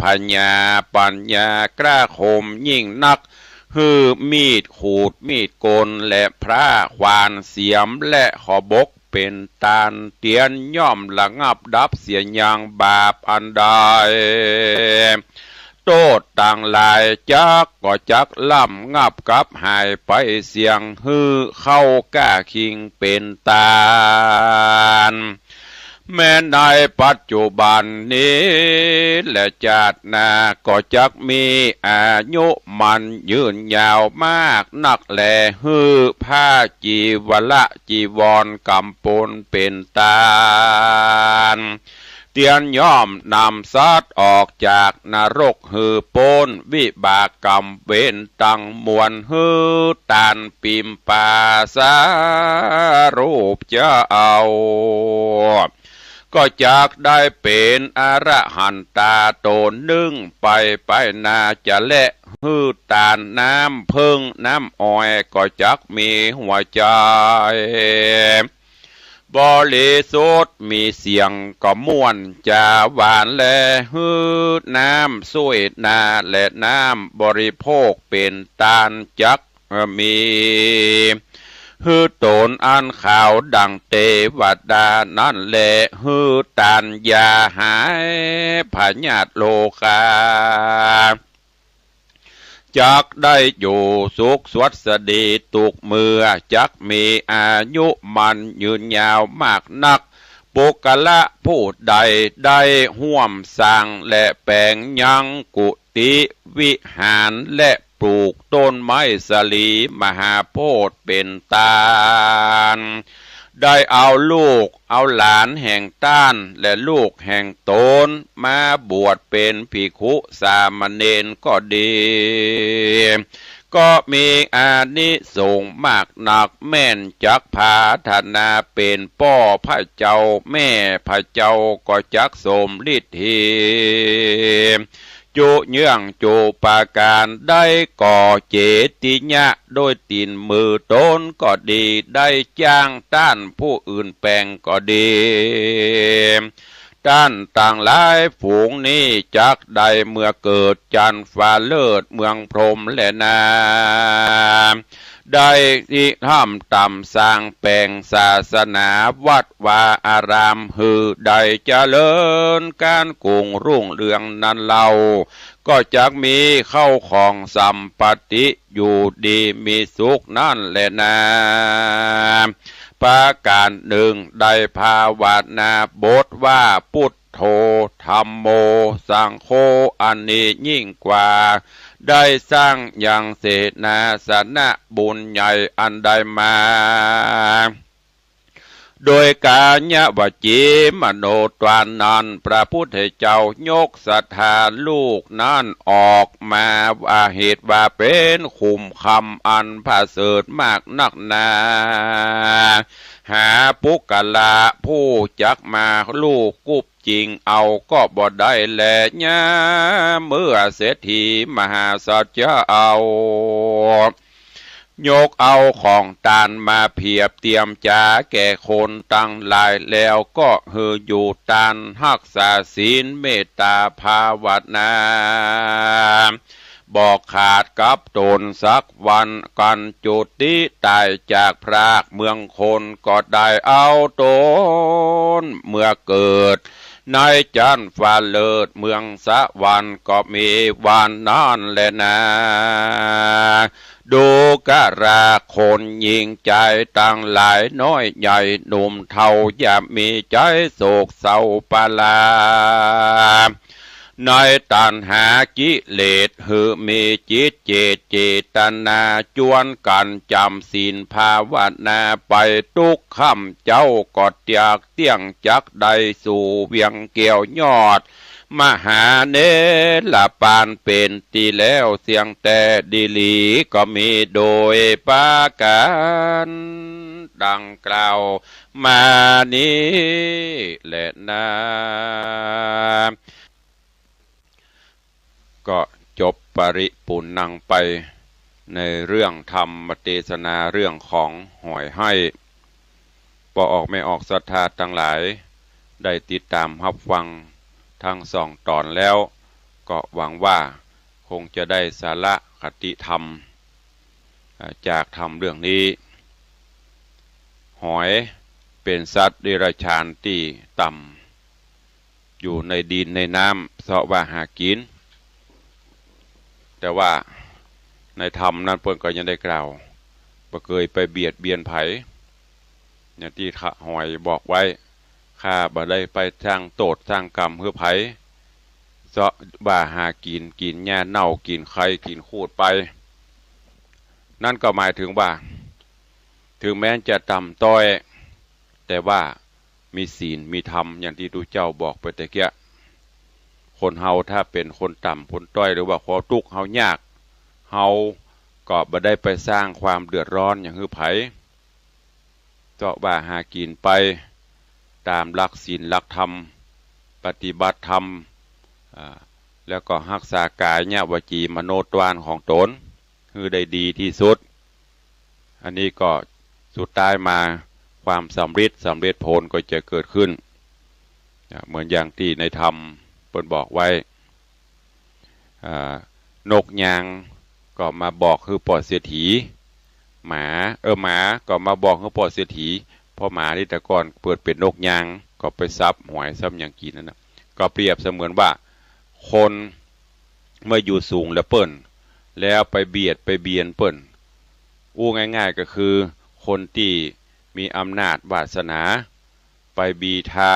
ผญาปัญญากล้าคมยิ่งนัก หื้อมีดขูดมีดโกนและพร้าขวานเสียมและขอบบกเป๋นตาน เตียนย่อมระงับดับเสียยังบาปอันใด โต้ษตังหลายจักก็จักระงับกับหายไปเสี้ยง หื้อเข้าก้าคิงเป๋นตาน แม้ในปัจจุบันนี้และจาติหน้าก็จักมีอายุมั่นยืนยาวมากนักแล หื้อผ้าจีวระจีวรกำปนเป๋นตาน เตียนย่อมนำสัตว์ออกจากนรก หื้อป๊นวิบากกรรมเวรตังมวล หื้อตานปิมปาสารูปเจ้า ก็จักได้เป๋นอรหันตาต๋นนึ่งไปไปหน้าจะแล หื้อตานน้ำเผิ้งน้ำอ้อยก็จักมีหัวใจ๋ บริสุทธิ์มีเสียงก็ม่วนจ๋าหวานแล หื้อน้ำส้วยนาและน้ำบริโภคเป๋นตานจักมี หื้อต๋นอันขาวดั่งเตวดานั้นแล หื้อตานยาหายพยาธิโรคา จักได้อยู่สุขสวัสดีตุ๊กเมื่อ จักมีอายุมั่นยืนยาวมากนัก ปุคคละผู้ใดได้ฮ่วมสร้างและแป๋งยังกุฏิวิหารและปลูกต้นไม้สาลีมหาโพธิ์เป๋นตาน ได้เอาลูกเอาหลานแห่งต้านและลูกแห่งต๋นมาบวชเป๋นภิกขุสามเณรก็ดี ก็มีอานิสงส์มากนัก แม่นจักผาถนาเป๋นป้อพระเจ้าแม่พระเจ้าก็จักสมฤทธี จุเยื่องจุปาการ ได้ก่อเจติยะด้วยตี๋นมือต๋นก็ดี ได้จ้างต้านผู้อื่นแป๋งก็ดี ต้านตังหลายฝูงนี้จักได้เมื่อเกิดจันทร์ฟ้าเลิศเมืองพรหมแลนา ได้ริเริ่มต๋ามสร้างแป๋งศาสนา วัดวาอารามหื้อได้เจริญก้านกุ่งรุ่งเรืองนั้นเล่า ก็จักมีเข้าของสัมปัตติอยู่ดีมีสุขนั้นแหละนา ประก๋านนึ่งได้ภาวนาบทว่า ปุทโธ ธัมโม สังโฆ อันนี้ยิ่งกว่า ได้สร้างยังเสนาสนะบุญใหญ่อันได้มา โดยก๋ายวจีมโนทวารนั้น พระพุทธเจ้ายกศรัทธาลูกนั้นออกมาว่าเหตุว่าเป๋นขุมคำอันประเสริฐมากนักหนา หาปุคคละผู้จักมาลูบกุบจิ่งเอาก็บ่ได้แล ยามเมื่อเศรษฐีมหาสัจจะเอา ยกเอาของตานมาเพียบเตรียมจ๋าแก่คนตังหลาย แล้วก็หื้ออยู่ตานฮักษาศีลเมตตาภาวนา บ่ขาดกับต๋นสักวัน กันจุติต๋ายจากพรากเมืองคน ก็ได้เอาต๋นเมือเกิด ในจั๊นฟ้าเลิศเมืองสวรรค์ก็มีวันนั้นแลนา ดูกราคนหญิงจายตังหลาย น้อยใหญ่หนุ่มเฒ่า อย่ามีใจ๋โศกเศร้าปลา ในตัณหากิเลส หื้อมีจิตเจตเจตนา จวนกั๋นจ๋ำศีลภาวนาไป ตุ๊กค่ำเจ๊าก็อยากเตี้ยงจักได้สู่เวียงแก้วยอด มหาเนรปานเป๋นตี้แล้วเสี้ยงแต๊ดีหลี ก็มีโดยประก๋านดังกล่าวมานี้แลนา ก็จบปริปูรณ์ไปในเรื่องธรรมเตสนาเรื่องของหอยไห้ ป้อออกแม่ออกศรัทธาตังหลายได้ติดต๋ามฮับฟังตึงสองต๋อนแล้ว ก็หวังว่าคงจะได้สาระคติธรรม อ่า จากธรรมเรื่องนี้ หอยเป๋นสัตว์เดรัจฉานตี้ต่ำ อยู่ในดินในน้ำเซาะว่าหากิ๋น แต่ว่าในธรรมนั้นเปิ้นก็ยังได้กล่าว บ่เกยไปเบียดเบียนใผ อย่างตี้หอยบอกไว้ ข้าบ่ได้ไปสร้างโต้ษสร้างกรรมหื้อใผ เซาะว่าหากิ๋น กิ๋นหญ้าเน่า กิ๋นใค กิ๋นขูดไป นั่นก็หมายถึงว่า ถึงแม้จะต่ำต้อย แต่ว่ามีศีลมีธรรม อย่างตี้ตุ๊เจ้าบอกไปตะเกียะ คนเฮาถ้าเป๋นคนต่ำคนต้อย หรือว่าความตุ๊กข์เฮายาก เฮาก็บ่ได้ไปสร้างความเดือดร้อนหยังหื้อใผ เซาะว่าหากิ๋นไปต๋ามหลักศีลหลักธรรม ปฏิบัติธรรม อ่า แล้วก็ฮักษากายะวจีมโนทวารของต๋นหื้อได้ดีตี้สุด อันนี้ก็สุดท้ายมาความสำริดสำเร็จผลก็จะเกิดขึ้น อ่า เหมือนอย่างตี้ในธรรมเปิ้นบอกไว้ อ่า นกยางก็มาบอกหื้อป้อเศรษฐี หมา เออ หมาก็มาบอกหื้อป้อเศรษฐี เพราะหมานี่แต่ก่อนเปิ้นเป๋นนกยาง ก็ไปสับหอยสับหยังกิ๋นนั่นน่ะ ก็เปรียบเสมือนว่าคนเมื่ออยู่สูงแล้วเปิ้น แล้วไปเบียดไปเบียนเปิ้น อู้ง่ายๆ ก็คือคนตี้มีอำนาจวาสนา ไปบีทา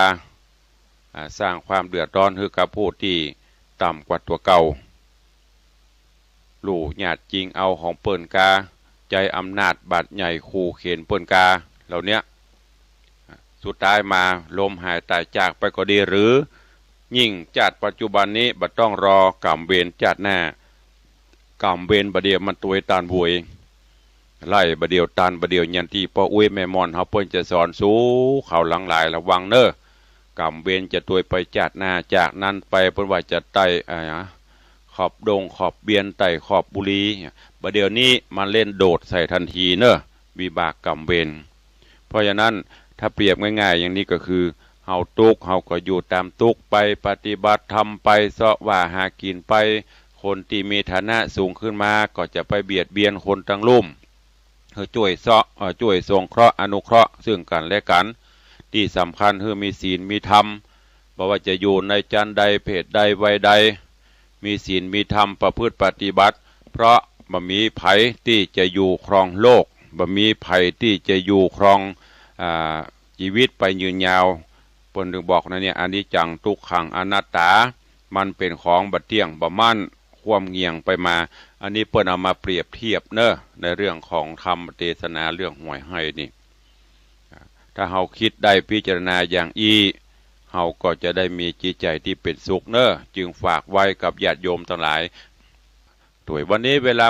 อ่า สร้างความเดือดร้อนหื้อกับผู้ตี้ต่ำกว่าตั๋วเก่า ลู่หยาดจิงเอาของเปิ้นกา ใจ๊อำนาจบาดใหญ่ขู่เข็ญเปิ้นกา เหล่าเนี้ย สุดท้ายมาล้มหายต๋ายจากไปก็ดี หรือยิ่งจาติปัจจุบันนี้บ่ต้องรอกรรมเวรจาติหน้า กรรมเวรบ่าเดี่ยวมันตวยตานโวย ไล่บ่าเดี่ยวตานบ่าเดี่ยว อย่างตี้ป้ออุ๊ยแม่ม่อนเฮาเปิ้นจะสอนสู่เขาหลังหลาย ระวังเน่อ กรรมเวรจะตวยไปจาติหน้า จากนั้นไปเปิ้นว่าจะไต่ อ่า ขอบดงขอบเบียน ไต่ขอบบุรี บ่าเดี่ยวนี้มาเล่นโดดใส่ตันทีเน่อ วิบากกรรมเวร เพราะฉะนั้นถ้าเปรียบง่ายๆ อย่างนี้ก็คือ เฮาตุ๊กข์ เฮาก็อยู่ต๋ามตุ๊กข์ไป ปฏิบัติธรรมไป เซาะว่าหากิ๋นไป คนตี้มีฐานะสูงขึ้นมาก็จะไปเบียดเบียนคนตังลุ่ม หื้อจ้วยเซาะ เอ่อ จ้วยสงเคราะห์อนุเคราะห์ซึ่งกั๋นและกั๋น ตี้สำคัญหื้อมีศีลมีธรรม บ่ว่าจะอยู่ในจันทร์ใดเพศใดวัยใด มีศีลมีธรรมประพฤติปฏิบัติ เพราะบ่มีใผตี้จะอยู่ครองโลก บ่มีใผตี้จะอยู่ครอง อ่า จีวิตไปยืนยาว เปิ้นจึงบอกนะเนี่ย อนิจจัง ทุกขัง อนัตตา มันเป๋นของบ่เตี้ยง บ่มั่น คว่ำเหงี่ยงไปมา อันนี้เปิ้นเอามาเปรียบเทียบเนอะ ในเรื่องของธรรมเตสนาเรื่องหวยไฮ่นี่ ถ้าเฮาคิดได้พิจารณาอย่างอี้ เฮาก็จะได้มีจิตใจ๋ตี้เป๋นสุขเนอะ จึงฝากไว้กับญาติโยมตังหลาย ตวยวันนี้เวลา